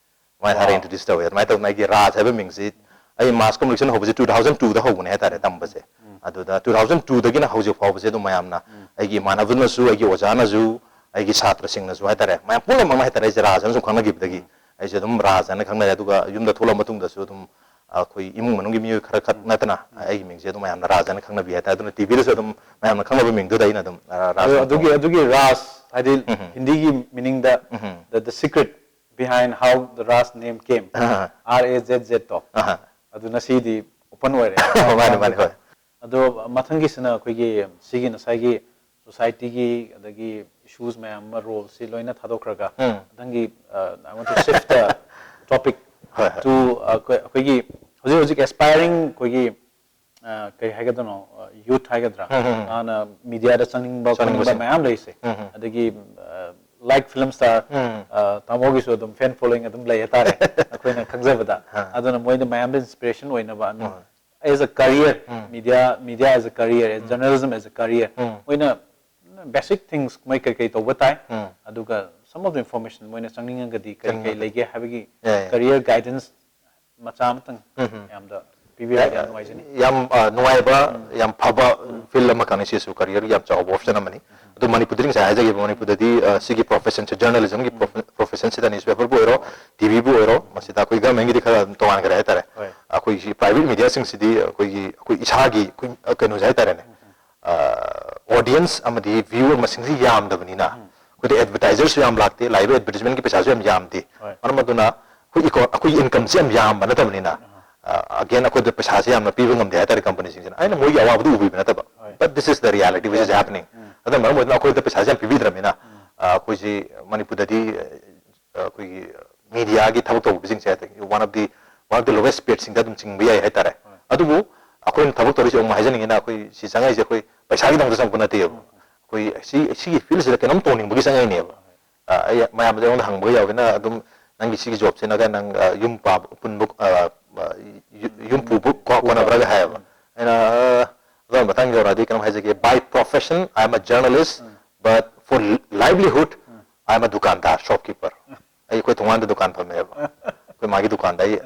ꯑꯗꯨꯃꯥꯏꯅ ꯍꯥꯏꯔ ꯋꯥꯎ꯫ ꯏꯟꯇ꯭ꯔꯣꯗ꯭ꯌꯨꯁ ꯇꯧꯋꯦ꯫ ꯑꯗꯨꯃꯥꯏꯅ ꯇꯧꯗꯅ ꯑꯩꯒꯤ ꯔꯥꯖ ꯍꯥꯏꯕ ꯃꯤꯡꯁꯤ, ꯑꯩ ꯃꯥꯁ ꯀꯝꯃꯨꯅꯤꯀꯦꯁꯟ ꯍꯧꯕꯁꯦ two thousand twoꯗ ꯍꯧꯕꯅꯦ ꯍꯥꯏꯇꯥꯔꯦ, ꯇꯝꯕꯁꯦ꯫ ꯎꯝ꯫ ꯑꯗꯨꯗ two thousand twoꯗꯒꯤꯅ ꯍꯧꯖꯤꯛ ꯐꯥꯎꯕꯁꯦ ꯑꯗꯨꯝ ꯃꯌꯥꯝꯅ, ꯎꯝ꯫ ꯑꯩꯒꯤ ꯏꯃꯥꯟꯅꯕꯅꯁꯨ, ꯑꯩꯒꯤ ꯑꯣꯖꯥꯅꯁꯨ, ꯑꯩꯒꯤ ꯁꯥꯇ꯭ꯔꯁꯤꯡꯅꯁꯨ ꯍꯥꯏꯇꯥꯔꯦ, ꯃꯌꯥꯝ ꯄꯨꯝꯅꯃꯛꯅ ꯍꯥꯏꯇꯥꯔꯦ, ꯑꯩꯁꯦ ꯔꯥꯖ ꯑꯅ ꯁꯨꯝ ꯈꯪꯅꯈꯤꯕꯗꯒꯤ ꯎꯝ꯫ ꯑꯩꯁꯦ ꯑꯗꯨꯝ ꯔꯥꯖ ꯑꯅ ꯈꯪꯅꯔꯦ꯫ ꯑꯗꯨꯒ ꯌꯨꯝꯗ ꯊꯣꯛꯂꯛꯑ ꯃꯇꯨꯡꯗꯁꯨ ꯑꯗꯨꯝ ꯑꯩꯈꯣꯏ ꯏꯃꯨꯡ ꯃꯅꯨꯡꯒꯤ ꯃꯤꯑꯣꯏ ꯈꯔ ꯈꯛ ꯅꯠꯇꯅ ꯑꯩꯒꯤ ꯃꯤꯡꯁꯦ ꯑꯗꯨꯝ ꯃꯌꯥꯝꯅ ꯔꯥꯖ ꯍꯥꯏꯅ ꯈꯪꯅꯕꯤ ꯍꯥꯏꯇꯥꯔꯦ꯫ ꯑꯗꯨꯅ ꯇꯤꯚꯤꯗꯁꯨ ꯑꯗꯨꯝ ꯃꯌꯥꯝꯅ ꯈꯪꯅꯕ ꯃꯤꯡꯗꯨꯗ ꯑꯩꯅ ꯑꯗꯨꯝ, ꯑ, ꯔꯥꯖ ꯑꯗꯨ, ꯍꯥꯏꯅ ꯑꯗꯨꯒꯤ, ꯀꯧꯕ꯫ ꯑꯗꯨꯒꯤ ꯔꯥꯖ ꯍꯥꯏꯗꯤ ꯎꯝ, ꯎꯝ꯫ ꯍꯤꯟꯗꯤꯒꯤ meaning the um, um. The, the secret behind how the Raj name came, ah. R A Z Z ꯇꯣ꯫ ꯑꯍ꯫ ꯑꯗꯨ ꯉꯁꯤꯗꯤ open ꯑꯣꯏꯔꯦ꯫ ꯃꯥꯅꯦ, ꯃꯥꯅꯦ, ꯍꯣꯏ꯫ ꯑꯗꯣ ꯃꯊꯪꯒꯤꯁꯤꯅ ꯑꯩꯈꯣꯏꯒꯤ ꯁꯤꯒꯤ ꯉꯁꯥꯏꯒꯤ society ꯒꯤ ꯑꯗꯒꯤ issues ꯃꯌꯥꯝ ꯑꯃ, role ꯁꯤ ꯂꯣꯏꯅ ꯊꯥꯗꯣꯛꯈ꯭ꯔꯒ ꯎꯝ꯫ ꯃꯊꯪꯒꯤ, ꯑ, I want to shift the topic ꯍꯣꯏ, ꯍꯣꯏ꯫ To, ꯑ, ꯑꯩꯈꯣꯏ, ꯑꯩꯈꯣꯏꯒꯤ ꯍꯧꯖꯤꯛ ꯍꯧꯖꯤꯛ aspiring ꯑꯩꯈꯣꯏꯒꯤ, ꯑ, ꯀꯩ ꯍꯥꯏꯒꯗꯣꯏꯅꯣ, ꯑ, youth ꯍꯥꯏꯒꯗ꯭ꯔꯥ? ꯎꯝ, ꯎꯝ, ꯎꯝ꯫ ꯃꯥꯅ media ꯗ ꯆꯪꯅꯤꯡꯕ ꯈꯣꯠꯅꯤꯡꯕ ꯆꯪꯅꯤꯡꯕꯁꯤꯡ꯫ ꯃꯌꯥꯝ ꯂꯩꯁꯦ꯫ ꯎꯝ, ꯎꯝ꯫ ꯑꯗꯒꯤ, ꯑ, like film star, ꯎꯝ꯫ ꯑ, ꯇꯥꯃꯣꯒꯤꯁꯨ ꯑꯗꯨꯝ fan following ꯑꯗꯨꯝ ꯂꯩ ꯍꯥꯏꯇꯥꯔꯦ꯫ ꯑꯩꯈꯣꯏꯅ ꯈꯪꯖꯕꯗ꯫ ꯑ꯫ ꯑꯗꯨꯅ ꯃꯣꯏꯗ ꯃꯌꯥꯝꯗ inspiration ꯑꯣꯏꯅꯕ, I mean, ꯍꯣꯏ꯫ As a career, um. Media, media as a career, as um. Journalism as a career, ꯎꯝ꯫ ꯃꯣꯏꯅ basic things ꯃꯣꯏ ꯀꯩ ꯀꯩ ꯇꯧꯕ ꯇꯥꯏ, ꯎꯝ꯫ ꯑꯗꯨꯒ some of the information ꯃꯣꯏꯅ ꯆꯪꯅꯤꯡꯉꯒꯗꯤ ꯀꯔꯤ ꯀꯩ ꯆꯪꯅꯤꯡꯉꯒꯗꯤ꯫ ꯂꯩꯒꯦ ꯍꯥꯏꯕꯒꯤ ꯌꯥꯏ, ꯌꯥꯏ꯫ Career guidance ꯃꯆꯥ ꯑꯃꯇꯪ ꯎꯝ, ꯎꯝ꯫ ꯃꯌꯥꯝꯗ ꯄꯤꯕꯤꯔꯗꯤ ꯌꯥꯝ ꯅꯨꯡꯉꯥꯏꯖꯅꯤ꯫ ꯌꯥꯝ, ꯑ, ꯅꯨꯡꯉꯥꯏꯕ, ꯎꯝ꯫ ꯌꯥꯝ ꯐꯕ ꯎꯝ꯫ Field ꯑꯃꯈꯛꯅꯤ ꯁꯤꯁꯨ, career ꯒꯤ ꯌꯥꯝ ꯆꯥꯎꯕ option ꯑꯃꯅꯤ꯫ ꯎꯝ꯫ ꯑꯗꯨ ꯃꯅꯤꯄꯨꯔꯗꯗꯤ ꯉꯁꯥꯏ ꯍꯥꯏꯖꯈꯤꯕ, ꯃꯅꯤꯄꯨꯔꯗꯗꯤ, ꯑ, ꯁꯤꯒꯤ profession ꯁꯦ, journalism ꯒꯤ ꯎꯝ꯫ Profe-, profession ꯁꯤꯗ newspaper ꯕꯨ ꯑꯣꯏꯔꯣ, T V ꯕꯨ ꯑꯣꯏꯔꯣ, ꯃꯁꯤꯗ ꯑꯩꯈꯣꯏ government ꯒꯤꯗꯤ ꯈꯔ ꯑꯗꯨꯝ ꯇꯣꯉꯥꯟꯈ꯭ꯔꯦ ꯍꯥꯏꯇꯥꯔꯦ꯫ ꯍꯣꯏ꯫ ꯑꯩꯈꯣꯏꯒꯤ private media ꯁꯤꯡꯁꯤꯗꯤ ꯑꯩꯈꯣꯏꯒꯤ, ꯑꯩꯈꯣꯏ ꯏꯁꯥꯒꯤ, ꯑꯩꯈꯣꯏ, ꯑ, ꯀꯩꯅꯣꯁꯦ ꯍꯥꯏꯇꯥꯔꯦꯅꯦ꯫ ꯎꯝ꯫ ꯑ, audience ꯑꯃꯗꯤ viewer ꯃꯁꯤꯡꯁꯤ ꯌꯥꯝꯗꯕꯅꯤꯅ, ꯎꯝ꯫ ꯑꯩꯈꯣꯏꯗ advertiser ꯁꯨ ꯌꯥꯝ ꯂꯥꯛꯇꯦ, ꯂꯥꯛꯏꯕ advertisement ꯀꯤ ꯄꯩꯁꯥꯁꯨ ꯌꯥꯝ ꯌꯥꯝꯗꯦ꯫ ꯍꯣꯏ꯫ ꯃꯔꯝ ꯑꯗꯨꯅ ꯑꯩꯈꯣꯏ eco-, ꯑꯩꯈꯣꯏꯒꯤ income ꯁꯦ ꯌꯥꯝ ꯌꯥꯝꯕ ꯅꯠꯇꯕꯅꯤꯅ, ꯑꯍꯥ꯫ ꯑ, again, ꯑꯩꯈꯣꯏꯗ ꯄꯩꯁꯥꯁꯦ ꯌꯥꯝꯅ ꯄꯤꯕ ꯉꯝꯗꯦ ꯍꯥꯏꯇꯥꯔꯦ company ꯁꯤꯡꯁꯤꯅ꯫ ꯑꯩꯅ ꯃꯣꯏꯒꯤ ꯑꯋꯥꯕꯗꯨ ꯎꯕꯤꯕ ꯅꯠꯇꯕ꯫ ꯍꯣꯏ꯫ But this is the reality which is happening. ꯎꯝ꯫ ꯑꯗꯨꯅ ꯃꯔꯝ ꯑꯣꯏꯗꯨꯅ ꯑꯩꯈꯣꯏꯗ ꯄꯩꯁꯥꯁꯦ ꯌꯥꯝ ꯄꯤꯕꯤꯗ꯭ꯔꯕꯅꯤꯅ, ꯎꯝ꯫ ꯑ, ꯑꯩꯈꯣꯏꯁꯤ ꯃꯅꯤꯄꯨꯔꯗꯗꯤ, ꯑ, ꯑꯩꯈꯣꯏꯒꯤ media ꯒꯤ ꯊꯕꯛ ꯇꯧꯕꯁꯤꯡꯁꯦ one of the, one of the lowest paid ꯁꯤꯡꯗ ꯑꯗꯨꯝ ꯆꯤꯡꯕ ꯌꯥꯏ ꯍꯥꯏꯇꯥꯔꯦ꯫ ꯍꯣꯏ꯫ ꯑꯗꯨꯕꯨ ꯑꯩꯈꯣꯏꯅ ꯊꯕꯛ ꯇꯧꯔꯤꯁꯦ ꯑꯃꯨꯛ ꯍꯥꯏꯖꯅꯤꯡꯉꯤꯅ, ꯑꯩꯈꯣꯏ ꯁꯤ ꯆꯪꯉꯛꯏꯁꯦ ꯑꯩꯈꯣꯏ ꯄꯩꯁꯥꯒꯤꯗꯃꯛꯇ ꯆꯪꯉꯛꯄ ꯅꯠꯇꯦꯕ꯫ ꯎꯝ꯫ ꯑꯩꯈꯣꯏ ꯁꯤ, ꯁꯤꯒꯤ field ꯁꯤꯗ ꯀꯩꯅꯣꯝ ꯇꯧꯅꯤꯡꯕꯒꯤ ꯆꯪꯉꯛꯏꯅꯦꯕ꯫ ꯍꯣꯏ꯫ ꯑ, ꯑꯩ, ꯃꯌꯥꯝꯗ ꯑꯩꯉꯣꯟꯗ ꯍꯪꯕꯒ ꯌꯥꯎꯋꯦ, "ꯅꯪ ꯑꯗꯨꯝ ꯅꯪꯒꯤ ꯁꯤꯒꯤ job ꯁꯤꯅꯒ ꯅꯪ, ꯑ, ꯌꯨꯝ ꯄꯥꯕ, ꯄꯨꯟꯕ, ꯑ, ꯑ, ꯌꯨ-, ꯌꯨꯝ ꯄꯨꯕ ꯀꯣ-, ꯀꯣꯟꯅꯕ꯭ꯔꯥꯒ?" ꯍꯥꯏꯌꯦꯕ꯫ ꯎꯝ꯫ ꯑꯩꯅ, ꯑ, ꯑꯗꯨꯒꯤ ꯃꯇꯥꯡ ꯌꯧꯔꯛꯑꯗꯤ ꯀꯩꯅꯣꯝ ꯍꯥꯏꯖꯒꯦ, "By profession, I am a journalist, um. But for livelihood, um. I am a ꯗꯨꯀꯥꯟꯗꯥꯔ, shopkeeper." ꯑꯩ ꯑꯩꯈꯣꯏ ꯊꯣꯡꯒꯥꯟꯗ ꯗꯨꯀꯥꯟ ꯐꯝꯃꯦꯕ꯫ ꯑꯩꯈꯣꯏ ꯃꯥꯒꯤ ꯗꯨꯀꯥꯟꯗ ꯑꯩ,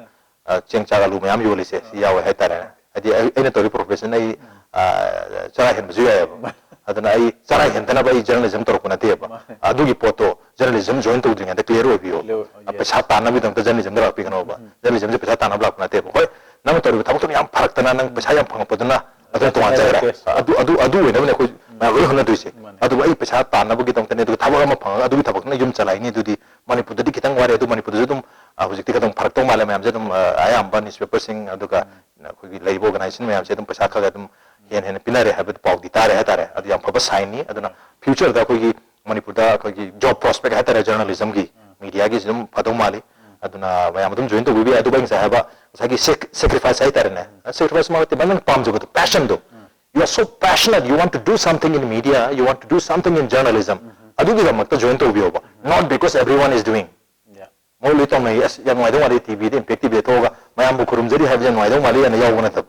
ꯑ, ꯆꯦꯡ ꯆꯥꯛ ꯑꯂꯨ ꯃꯌꯥꯝ ꯌꯣꯜꯂꯤꯁꯦ ꯁꯤ ꯌꯥꯎꯋꯦ ꯍꯥꯏꯇꯥꯔꯦꯅꯦ꯫ ꯍꯥꯏꯗꯤ ꯑꯩ, ꯑꯩꯅ ꯇꯧꯔꯤ profession ꯑꯩ, ꯎꯝ꯫ ꯑ, ꯆꯔꯥ ꯍꯦꯟꯕꯁꯨ ꯌꯥꯏꯌꯦꯕ꯫ ꯎꯝ꯫ ꯑꯗꯨꯅ ꯑꯩ ꯆꯔꯥ ꯍꯦꯟꯗꯅꯕ ꯑꯩ journalism ꯇꯧꯔꯛꯄ ꯅꯠꯇꯦꯕ꯫ ꯑꯗꯨꯒꯤ ꯄꯣꯠꯇꯣ journalism join ꯇꯧꯗ꯭ꯔꯤꯉꯩꯗ clear ꯑꯣꯏꯕꯤꯌꯣ꯫ Clear ꯑꯣꯏ-, yes. ꯄꯩꯁꯥ ꯇꯥꯟꯅꯕꯒꯤꯗꯃꯛꯇ journalism ꯗ ꯂꯥꯛꯄꯤꯒꯅꯣꯕ꯫ Journalism ꯁꯦ ꯄꯩꯁꯥ ꯇꯥꯟꯅꯕ ꯂꯥꯛꯄ ꯅꯠꯇꯦꯕ꯫ ꯍꯣꯏ, ꯅꯪꯅ ꯇꯧꯔꯤꯕ ꯊꯕꯛꯇꯨꯅ ꯌꯥꯝ ꯐꯔꯛꯇꯅ ꯅꯪ ꯄꯩꯁꯥ ꯌꯥꯝ ꯐꯪꯉꯛꯄꯗꯨꯅ ꯑꯗꯨꯅ that's ꯇꯣꯉꯥꯟꯖꯈ꯭ꯔꯦ꯫ Another case. ꯑꯗꯨ, ꯑꯗꯨ, ꯑꯗꯨ ꯑꯣꯏꯅꯕꯅꯦ ꯑꯩꯈꯣꯏ ꯃꯌꯥꯝ ꯂꯣꯏ ꯍꯣꯠꯅꯗꯣꯏꯁꯦ꯫ ꯃꯥꯅꯦ꯫ ꯑꯗꯨꯕꯨ ꯑꯩ ꯄꯩꯁꯥ ꯇꯥꯟꯅꯕꯒꯤꯗꯃꯛꯇꯅꯦ, ꯑꯗꯨꯒ ꯊꯕꯛ ꯑꯃ ꯐꯪꯉꯒ ꯑꯗꯨꯒꯤ ꯊꯕꯛꯇꯨꯅ ꯌꯨꯝ ꯆꯂꯥꯏꯅꯤ, ꯑꯗꯨꯗꯤ ꯃꯅꯤꯄꯨꯔꯗꯗꯤ ꯈꯤꯇꯪ ꯋꯥꯔꯦ꯫ ꯑꯗꯨ ꯃꯅꯤꯄꯨꯔꯗꯁꯨ ꯑꯗꯨꯝ, ꯑ, ꯍꯧꯖꯤꯛꯇꯤ ꯈꯤꯇꯪ ꯐꯔꯛꯇꯧ ꯃꯥꯜꯂꯦ꯫ ꯃꯌꯥꯝꯁꯦ ꯑꯗꯨꯝ, ꯑ, ꯑꯌꯥꯝꯕ newspaper ꯁꯤꯡ, ꯑꯗꯨꯒ ꯑꯩꯈꯣꯏꯒꯤ ꯂꯩꯔꯤꯕ organization ꯃꯌꯥꯝꯁꯦ ꯑꯗꯨꯝ ꯄꯩꯁꯥ ꯈꯔ ꯈꯔ ꯑꯗꯨꯝ ꯍꯦꯟꯅ ꯍꯦꯟꯅ ꯄꯤꯅꯔꯦ ꯍꯥꯏꯕꯗꯤ ꯄꯥꯎꯗꯤ ꯇꯥꯔꯦ ꯍꯥꯏꯇꯥꯔꯦ꯫ ꯑꯗꯨ ꯌꯥꯝ ꯐꯕ sign ꯅꯤ꯫ ꯑꯗꯨꯅ future ꯗ ꯑꯩꯈꯣꯏꯒꯤ ꯃꯅꯤꯄꯨꯔꯗ ꯑꯩꯈꯣꯏꯒꯤ job prospect ꯍꯥꯏꯇꯥꯔꯦ, journalism ꯒꯤ, media ꯒꯤꯁꯨ ꯑꯗꯨꯝ ꯐꯗꯧ ꯃꯥꯜꯂꯤ꯫ ꯑꯗꯨꯅ ꯃꯌꯥꯝ ꯑꯗꯨꯝ join ꯇꯧꯕꯤꯕ ꯌꯥꯏ꯫ ꯑꯗꯨꯒ ꯑꯩ ꯉꯁꯥꯏ ꯍꯥꯏꯕ ꯉꯁꯥꯏꯒꯤ sac-, sacrifice ꯍꯥꯏꯇꯥꯔꯦꯅꯦ꯫ Sacrifice ꯃꯛ ꯅꯠꯇꯦ, ꯅꯪꯅ ꯄꯥꯝꯖꯕꯗꯣ, passion ꯗꯣ꯫ You are so passionate, you want to do something in media, you want to do something in journalism. ꯑꯗꯨꯒꯤꯗꯃꯛꯇ join ꯇꯧꯕꯤꯌꯣꯕ, not because everyone is doing. Yeah. ꯃꯣꯏ ꯂꯣꯏ ꯇꯧꯅꯩ, "ꯑꯁ, ꯌꯥꯝ ꯅꯨꯡꯉꯥꯏꯗꯧ ꯃꯥꯜꯂꯤ, ꯇꯤ ꯚꯤꯗ Impact ꯇꯤ ꯚꯤꯗ ꯊꯣꯛꯑꯒ ꯃꯌꯥꯝꯕꯨ ꯈꯨꯔꯨꯝꯖꯔꯤ ꯍꯥꯏꯕꯁꯦ ꯌꯥꯝ ꯅꯨꯡꯉꯥꯏꯗꯧ ꯃꯥꯜꯂꯤ" ꯍꯥꯏꯅ ꯌꯥꯎꯕ ꯅꯠꯇꯕ꯫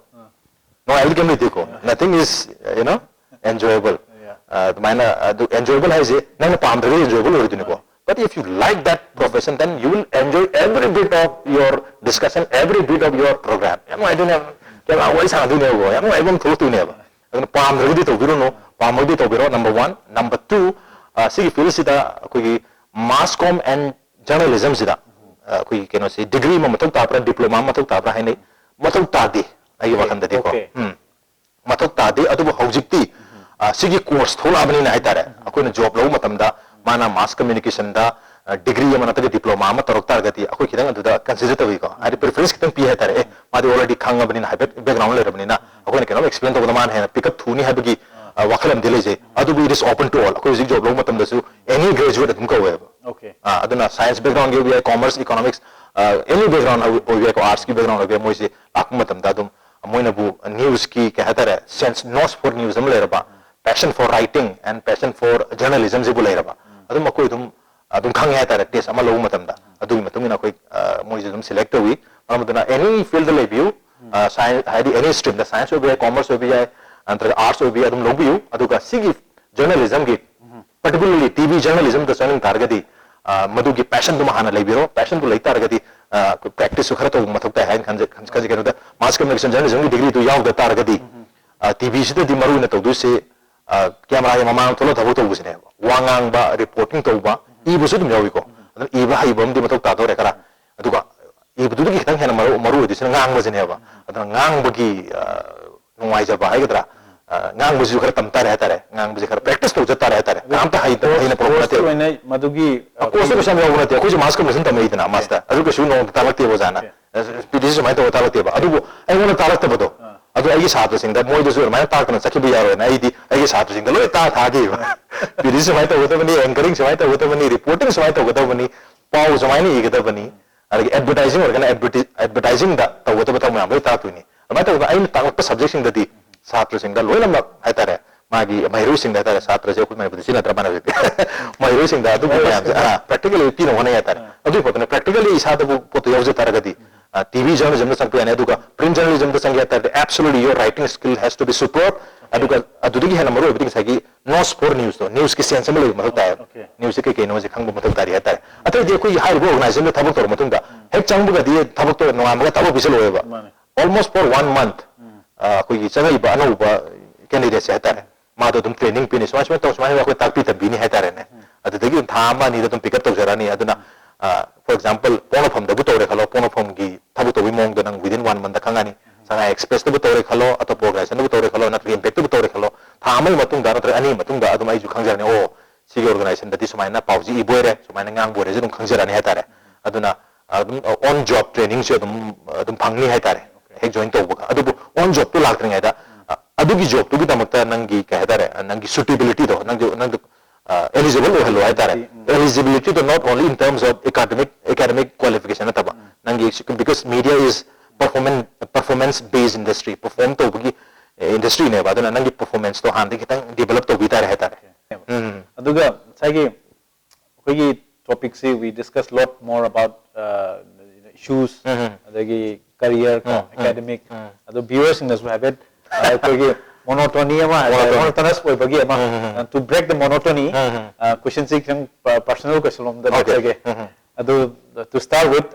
ꯅꯨꯡꯉꯥꯏꯕꯗꯤ ꯀꯩꯝ ꯂꯩꯇꯦꯀꯣ꯫ Nothing is, you know, enjoyable. Yeah. ꯑ, ꯑꯗꯨꯃꯥꯏꯅ, ꯑꯗꯨ enjoyable ꯍꯥꯏꯁꯦ ꯅꯪꯅ ꯄꯥꯝꯗ꯭ꯔꯒꯗꯤ enjoyable ꯑꯣꯏꯔꯣꯏꯗꯣꯏꯅꯤꯀꯣ꯫ But if you like that profession, then you will enjoy every bit of your discussion, every bit of your program. ꯌꯥꯝ ꯅꯨꯡꯉꯥꯏꯗꯣꯏꯅꯦꯕ꯫ ꯀꯦꯃꯦꯔꯥ ꯋꯥꯔꯤ ꯁꯥꯟꯅꯗꯣꯏꯅꯦꯕ꯫ ꯌꯥꯝ ꯅꯨꯡꯉꯥꯏꯕ ꯑꯃ ꯊꯣꯛꯂꯛꯇꯣꯏꯅꯦꯕ꯫ ꯑꯗꯨꯅ ꯄꯥꯝꯗ꯭ꯔꯒꯗꯤ ꯇꯧꯕꯤꯔꯨꯅꯨ, ꯄꯥꯝꯃꯒꯗꯤ ꯇꯧꯕꯤꯔꯣ, number one꯫ Number two, ꯑ, ꯁꯤꯒꯤ field ꯁꯤꯗ ꯑꯩꯈꯣꯏꯒꯤ mass comm and journalism ꯁꯤꯗ, ꯑ, ꯑꯩꯈꯣꯏꯒꯤ ꯀꯩꯅꯣꯁꯤ degree ꯑꯃ ꯃꯊꯧ ꯇꯥꯕ꯭ꯔꯥ, diploma ꯑꯃ ꯃꯊꯧ ꯇꯥꯕ꯭ꯔꯥ ꯍꯥꯏꯅꯩ꯫ ꯃꯊꯧ ꯇꯥꯗꯦ, ꯑꯩꯒꯤ ꯋꯥꯈꯜꯗꯗꯤꯀꯣ꯫ Okay. ꯎꯝ꯫ ꯃꯊꯧ ꯇꯥꯗꯦ꯫ ꯑꯗꯨꯕꯨ ꯍꯧꯖꯤꯛꯇꯤ, ꯑ, ꯁꯤꯒꯤ course ꯊꯣꯛꯂꯛꯑꯕꯅꯤꯅ ꯍꯥꯏꯇꯥꯔꯦ, ꯑꯩꯈꯣꯏꯅ job ꯂꯧꯕ ꯃꯇꯝꯗ ꯃꯥꯅ mass communication ꯗ, ꯑ, degree ꯑꯃ ꯅꯠꯇ꯭ꯔꯒ diploma ꯑꯃ ꯇꯧꯔꯛ ꯇꯥꯔꯒꯗꯤ ꯑꯩꯈꯣꯏ ꯈꯤꯇꯪ ꯑꯗꯨꯗ consider ꯇꯧꯏꯀꯣ꯫ ꯍꯥꯏꯗꯤ preference ꯈꯤꯇꯪ ꯄꯤ ꯍꯥꯏꯇꯥꯔꯦ꯫ "ꯑꯦ, ꯃꯥꯗꯤ already ꯈꯪꯉꯕꯅꯤꯅ, ꯍꯥꯏꯐꯦꯠ background ꯂꯩꯔꯕꯅꯤꯅ ꯑꯩꯈꯣꯏꯅ ꯀꯩꯅꯣꯝ explain ꯇꯧꯕꯗ ꯃꯥꯅ ꯍꯦꯟꯅ pick up ꯊꯨꯅꯤ" ꯍꯥꯏꯕꯒꯤ, ꯑ, ꯋꯥꯈꯜ ꯑꯃꯗꯤ ꯂꯩꯖꯩ꯫ ꯑꯗꯨꯕꯨ it is open to all꯫ ꯑꯩꯈꯣꯏ ꯍꯧꯖꯤꯛ job ꯂꯧꯕ ꯃꯇꯝꯗꯁꯨ any graduate ꯑꯗꯨꯝ ꯀꯧꯋꯦꯕ꯫ Okay. ꯑ, ꯑꯗꯨꯅ science background ꯒꯤ ꯑꯣꯏꯕ ꯌꯥꯏ, commerce, economics, ꯑ, any background ꯑꯣꯏꯕ ꯌꯥꯏꯀꯣ, arts ꯀꯤ background ꯑꯣꯏꯕ ꯌꯥꯏ, ꯃꯣꯏꯁꯦ ꯂꯥꯛꯄ ꯃꯇꯝꯗ ꯑꯗꯨꯝ ꯃꯣꯏꯅꯕꯨ news ꯀꯤ ꯀꯩ ꯍꯥꯏꯇꯥꯔꯦ, sense, nose for news ꯑꯃ ꯂꯩꯔꯕ, passion for writing and passion for journalism ꯁꯤꯕꯨ ꯂꯩꯔꯕ, ꯑꯗꯨꯝ ꯑꯩꯈꯣꯏ ꯑꯗꯨꯝ, ꯑꯗꯨꯝ ꯈꯪꯉꯦ ꯍꯥꯏꯇꯥꯔꯦ, test ꯑꯃ ꯂꯧꯕ ꯃꯇꯝꯗ꯫ ꯑꯗꯨꯒꯤ ꯃꯇꯨꯡ ꯏꯟꯅ ꯑꯩꯈꯣꯏ, ꯑ, ꯃꯣꯏꯁꯦ ꯑꯗꯨꯝ select ꯇꯧꯏ꯫ ꯃꯔꯝ ꯑꯗꯨꯅ any field ꯗ ꯂꯩꯕꯤꯌꯨ, ꯑ, science, ꯍꯥꯏꯗꯤ any stream ꯗ, science ꯑꯣꯏꯕ ꯌꯥꯏ, commerce ꯑꯣꯏꯕ ꯌꯥꯏ, ꯅꯠꯇ꯭ꯔꯒ arts ꯑꯣꯏꯕ ꯌꯥꯏ, ꯑꯗꯨꯝ ꯂꯧꯕꯤꯌꯨ꯫ ꯑꯗꯨꯒ ꯁꯤꯒꯤ journalism ꯒꯤ, particularly T V journalism ꯗ ꯆꯪꯅꯤꯡ ꯇꯥꯔꯒꯗꯤ, ꯑ, ꯃꯗꯨꯒꯤ passion ꯗꯨꯃ ꯍꯥꯟꯅ ꯂꯩꯕꯤꯔꯣ꯫ Passion ꯗꯨ ꯂꯩ ꯇꯥꯔꯒꯗꯤ, ꯑ, practice ꯁꯨ ꯈꯔ ꯇꯧꯕ ꯃꯊꯧ ꯇꯥꯏ ꯍꯥꯏꯅ ꯈꯟꯖꯩ, ꯈꯟꯖꯩ꯫ ꯀꯩꯅꯣꯗ, mass communication journalism ꯒꯤ degree ꯗꯨ ꯌꯥꯎꯗ ꯇꯥꯔꯒꯗꯤ, ꯑ, T V ꯁꯤꯗꯗꯤ ꯃꯔꯨ ꯑꯣꯏꯅ ꯇꯧꯗꯣꯏꯁꯦ, ꯀꯦꯃꯦꯔꯥꯒꯤ ꯃꯃꯥꯡꯗ ꯊꯣꯛꯂꯒ ꯊꯕꯛ ꯇꯧꯕꯁꯤꯅꯦꯕ꯫ ꯋꯥ ꯉꯥꯡꯕ, ꯔꯤꯄꯣꯔꯇꯤꯡ ꯇꯧꯕ, ꯏꯕꯁꯨ ꯑꯗꯨꯝ ꯌꯥꯎꯏꯀꯣ꯫ ꯑꯗꯨꯅ ꯏꯕ ꯍꯩꯕ ꯑꯃꯗꯤ ꯃꯊꯧ ꯇꯥꯗꯧꯔꯦ ꯈꯔ꯫ ꯑꯗꯨꯒ ꯏꯕꯗꯨꯗꯒꯤ ꯈꯤꯇꯪ ꯍꯦꯟꯅ ꯃꯔꯨ ꯃꯔꯨ ꯑꯣꯏꯗꯣꯏꯁꯤꯅ ꯉꯥꯡꯕꯁꯤꯅꯦꯕ꯫ ꯑꯗꯨꯅ ꯉꯥꯡꯕꯒꯤ ꯅꯨꯡꯉꯥꯏꯖꯕ ꯍꯥꯏꯒꯗ꯭ꯔꯥ, ꯉꯥꯡꯕꯁꯤꯁꯨ ꯈꯔ ꯇꯝ ꯇꯥꯔꯦ ꯍꯥꯏꯇꯥꯔꯦ꯫ ꯉꯥꯡꯕꯁꯦ ꯈꯔ ꯄ꯭ꯔꯦꯛꯇꯤꯁ ꯇꯧꯖ ꯇꯥꯔꯦ ꯍꯥꯏꯇꯥꯔꯦ꯫ ꯀꯅꯥꯝꯇ ꯍꯩꯅ ꯄꯨꯔꯛꯄ ꯅꯠꯇꯦꯕ꯫ ꯃꯗꯨꯒꯤ ꯀꯣꯔꯁꯇ ꯀꯩꯁꯨ ꯌꯥꯝ ꯌꯥꯎꯕ ꯅꯠꯇꯦ꯫ ꯑꯩꯈꯣꯏꯁꯨ ꯃꯥꯁ ꯀꯝꯃꯨꯅꯤꯀꯦꯁꯟ ꯇꯝꯃꯛꯏꯗꯅ ꯃꯥꯁꯇꯔ꯫ ꯑꯗꯨ ꯀꯩꯁꯨ ꯅꯣꯡꯃꯇ ꯇꯥꯛꯂꯛꯇꯦꯕ ꯑꯣꯖꯥꯅ꯫ ꯄꯤ ꯗꯤ ꯁꯤ ꯁꯨꯃꯥꯏꯅ ꯇꯧꯕ ꯇꯥꯛꯂꯛꯇꯦꯕ꯫ ꯑꯗꯨꯕꯨ ꯑꯩꯉꯣꯟꯗ ꯇꯥꯛꯂꯛꯇꯕꯗꯣ ꯑꯗꯨ ꯑꯩꯒꯤ ꯁꯥꯇ꯭ꯔꯁꯤꯡꯗ ꯃꯣꯏꯗꯁꯨ ꯑꯗꯨꯃꯥꯏꯅ ꯇꯥꯛꯇꯅ ꯆꯠꯈꯤꯕ ꯌꯥꯔꯣꯏꯅ ꯑꯩꯗꯤ ꯑꯩꯒꯤ ꯁꯥꯇ꯭ꯔꯁꯤꯡꯗ ꯂꯣꯏ ꯇꯥꯛ ꯊꯥꯈꯤꯕ꯫ ꯄꯤ ꯗꯤ ꯁꯤ ꯁꯨꯃꯥꯏꯅ ꯇꯧꯒꯗꯕꯅꯤ, ꯑꯦꯡꯀꯔꯤꯡ ꯁꯨꯃꯥꯏꯅ ꯇꯧꯒꯗꯕꯅꯤ, ꯔꯤꯄꯣꯔꯇꯤꯡ ꯁꯨꯃꯥꯏꯅ ꯇꯧꯒꯗꯕꯅꯤ, ꯄꯥꯎ ꯁꯨꯃꯥꯏꯅ ꯏꯒꯗꯕꯅꯤ, ꯑꯗꯒꯤ ꯑꯦꯗꯚꯔꯇꯥꯏꯖꯤꯡ ꯑꯣꯏꯔꯒꯅ ꯑꯦꯗꯚꯔꯇꯥꯏꯖꯤꯡꯗ ꯇꯧꯒꯗꯕ ꯊꯕꯛ ꯃꯌꯥꯝ ꯂꯣꯏ ꯇꯥꯛꯇꯣꯏꯅꯤ꯫ ꯑꯗꯨꯃꯥꯏꯅ ꯇꯧꯗꯅ ꯑꯩꯅ ꯇꯥꯛꯂꯛꯄ ꯁꯕꯖꯦꯛꯁꯤꯡꯗꯗꯤ ꯁꯥꯇ꯭ꯔꯁꯤꯡꯗ ꯂꯣꯏꯅꯃꯛ ꯍꯥꯏꯇꯥꯔꯦ, ꯃꯥꯒꯤ ꯃꯍꯩꯔꯣꯏꯁꯤꯡꯗ ꯍꯥꯏꯇꯥꯔꯦ, ꯁꯥꯇ꯭ꯔꯁꯦ ꯑꯩꯈꯣꯏ ꯃꯅꯤꯄꯨꯔꯗ ꯁꯤꯖꯤꯟꯅꯗ꯭ꯔ ꯃꯥꯟꯅ ꯍꯧꯖꯤꯛꯇꯤ꯫ ꯃꯍꯩꯔꯣꯏꯁꯤꯡꯗ ꯑꯗꯨꯒꯤ ꯃꯌꯥꯝꯁꯦ ꯄ꯭ꯔꯦꯛꯇꯤꯀꯦꯜꯂꯤ ꯄꯤꯅꯕ ꯍꯣꯠꯅꯩ ꯍꯥꯏꯇꯥꯔꯦ꯫ ꯑꯗꯨꯒꯤ ꯄꯣꯠꯇꯨꯅ ꯄ꯭ꯔꯦꯛꯇꯤꯀꯦꯜꯂꯤ ꯏꯁꯥꯗꯕꯨ ꯄꯣꯠꯇꯣ ꯌꯥꯎꯖ ꯇꯥꯔꯒꯗꯤ ꯇꯤ ꯚꯤ ꯖꯔꯅꯦꯂꯤꯖꯝꯗ ꯆꯪꯕ ꯌꯥꯅꯤ꯫ ꯑꯗꯨꯒ ꯄ꯭ꯔꯤꯟ ꯖꯔꯅꯦꯂꯤꯖꯝꯗ ꯆꯪꯒꯦ ꯍꯥꯏ ꯇꯥꯔꯗꯤ absolutely your writing skill has to be superb꯫ ꯑꯗꯨꯒ ꯑꯗꯨꯗꯒꯤ ꯍꯦꯟꯅ ꯃꯔꯨ ꯑꯣꯏꯕꯗꯤ ꯉꯁꯥꯏꯒꯤ ꯅꯣꯁ ꯐꯣꯔ ꯅ꯭ꯌꯨꯁꯇꯣ, ꯅ꯭ꯌꯨꯁꯀꯤ ꯁꯦꯟꯁ ꯑꯃ ꯂꯩꯕ ꯃꯊꯧ ꯇꯥꯏꯌꯦꯕ꯫ ꯅ꯭ꯌꯨꯁꯁꯦ ꯀꯩ ꯀꯩꯅꯣꯁꯦ ꯈꯪꯕ ꯃꯊꯧ ꯇꯥꯔꯤ ꯍꯥꯏꯇꯥꯔꯦ꯫ ꯑꯇꯩꯗꯤ ꯑꯩꯈꯣꯏꯒꯤ ꯍꯥꯏꯔꯤꯕ ꯑꯣꯔꯒꯅꯥꯏꯖꯦꯁꯟꯗ ꯊꯕꯛ ꯇꯧꯔ ꯃꯇꯨꯡꯗ ꯍꯦꯛ ꯆꯪꯕꯒꯗꯤ ꯊꯕꯛꯇꯣ ꯅꯣꯡꯉꯥꯟꯕꯒ ꯊꯕꯛ ꯄꯤꯁꯜꯂꯛꯑꯣꯏꯕ꯫ Almost for one month ꯑꯩꯈꯣꯏꯒꯤ ꯆꯪꯉꯛꯏꯕ ꯑꯅꯧꯕ ꯀꯦꯟꯗꯤꯗꯦꯠꯁꯦ ꯍꯥꯏꯇꯥꯔꯦ, ꯃꯥꯗꯣ ꯑꯗꯨꯝ ꯇ꯭ꯔꯦꯅꯤꯡ ꯄꯤꯅꯤ, ꯁꯨꯃꯥꯏ ꯁꯨꯃꯥꯏꯅ ꯇꯧ, ꯁꯨꯃꯥꯏꯅ ꯑꯩꯈꯣꯏ ꯇꯥꯛꯄꯤ ꯇꯝꯕꯤꯅꯤ ꯍꯥꯏꯇꯥꯔꯦꯅꯦ꯫ ꯑꯗꯨꯗꯒꯤ ꯑꯗꯨꯝ ꯊꯥ ꯑꯃ ꯑꯅꯤꯗ ꯑꯗꯨꯝ ꯄꯤꯛ ꯑꯞ ꯇꯧꯖꯔꯛꯑꯅꯤ꯫ ꯑꯗꯨꯅ for example ꯄꯣꯛꯅꯐꯝꯗꯕꯨ ꯇꯧꯔꯦ ꯈꯜꯂꯣ, ꯄꯣꯛꯅꯐꯝꯒꯤ ꯊꯕꯛ ꯇꯧꯕꯒꯤ ꯃꯑꯣꯡꯗꯣ ꯅꯪ within one month ꯗ ꯈꯪꯉꯅꯤ꯫ ꯁꯉꯥꯏ ꯑꯦꯛꯁꯄ꯭ꯔꯦꯁꯇꯕꯨ ꯇꯧꯔꯦ ꯈꯜꯂꯣ, ꯑꯇꯣꯞꯄ ꯑꯣꯔꯒꯅꯥꯏꯖꯦꯁꯟꯗꯕꯨ ꯇꯧꯔꯦ ꯈꯜꯂꯣ, ꯅꯠꯇ꯭ꯔꯒ ꯏꯝꯄꯦꯛꯇꯕꯨ ꯇꯧꯔꯦ ꯈꯜꯂꯣ, ꯊꯥ ꯑꯃꯒꯤ ꯃꯇꯨꯡꯗ ꯅꯠꯇ꯭ꯔꯒ ꯑꯅꯤꯒꯤ ꯃꯇꯨꯡꯗ ꯑꯗꯨꯝ ꯑꯩꯁꯨ ꯈꯪꯖꯔꯅꯤ, ꯑꯣ ꯁꯤꯒꯤ ꯑꯣꯔꯒꯅꯥꯏꯖꯦꯁꯟꯗꯗꯤ ꯁꯨꯃꯥꯏꯅ ꯄꯥꯎꯁꯤ ꯏꯕ ꯑꯣꯏꯔꯦ, ꯁꯨꯃꯥꯏꯅ ꯉꯥꯡꯕ ꯑꯣꯏꯔꯦꯁꯨ ꯑꯗꯨꯝ ꯈꯪꯖꯔꯅꯤ ꯍꯥꯏꯇꯥꯔꯦ꯫ ꯑꯗꯨꯅ ꯑꯗꯨꯝ ꯑꯣꯟ ꯖꯣꯕ ꯇ꯭ꯔꯦꯅꯤꯡꯁꯨ ꯑꯗꯨꯝ ꯑꯗꯨꯝ ꯐꯪꯅꯤ ꯍꯥꯏꯇꯥꯔꯦ ꯍꯦꯛ ꯖꯣꯏꯟ ꯇꯧꯕꯒ꯫ ꯑꯗꯨꯕꯨ ꯑꯣꯟ ꯖꯣꯕꯇꯨ ꯂꯥꯛꯇ꯭ꯔꯤꯉꯩꯗ ꯑꯗꯨꯒꯤ ꯖꯣꯕꯇꯨꯒꯤꯗꯃꯛꯇ ꯅꯪꯒꯤ ꯀꯩ ꯍꯥꯏꯇꯥꯔꯦ, ꯅꯪꯒꯤ ꯁꯨꯇꯦꯕꯤꯂꯤꯇꯤꯗꯣ, ꯅꯪꯒꯤ ꯅꯪꯗꯨ eligible ꯑꯣꯏꯍꯜꯂꯣ ꯍꯥꯏꯇꯥꯔꯦ꯫ Eligibility ꯗꯣ not only in terms of academic academic qualification ꯅꯠꯇꯕ, ꯅꯪꯒꯤ, because media is performance performance based industry, perform ꯇꯧꯕꯒꯤ industry ꯅꯦꯕ꯫ ꯑꯗꯨꯅ ꯅꯪꯒꯤ performance ꯇꯣ ꯍꯥꯟꯅꯗꯒꯤ ꯈꯤꯇꯪ develop ꯇꯧꯕꯤ ꯇꯥꯔꯦ ꯍꯥꯏꯇꯥꯔꯦ꯫ ꯎꯝ꯫ ꯑꯗꯨꯒ ꯉꯁꯥꯏꯒꯤ ꯑꯩꯈꯣꯏꯒꯤ topic ꯁꯤ we discuss lot more about issues, ꯑꯗꯒꯤ career ꯀꯣ, academic, ꯑꯗꯣ viewer ꯁꯤꯡꯅꯁꯨ ꯍꯥꯏꯐꯦꯠ ꯑꯩꯈꯣꯏꯒꯤ monotony ꯑꯃ ꯍꯥꯏꯇꯥꯔꯦ, monotonous ꯑꯣꯏꯕꯒꯤ ꯑꯃ, to break the monotony, question ꯁꯤ ꯈꯤꯇꯪ personal question ꯂꯣꯝꯗ ꯂꯥꯛꯆꯒꯦ꯫ ꯑꯗꯨ to start with,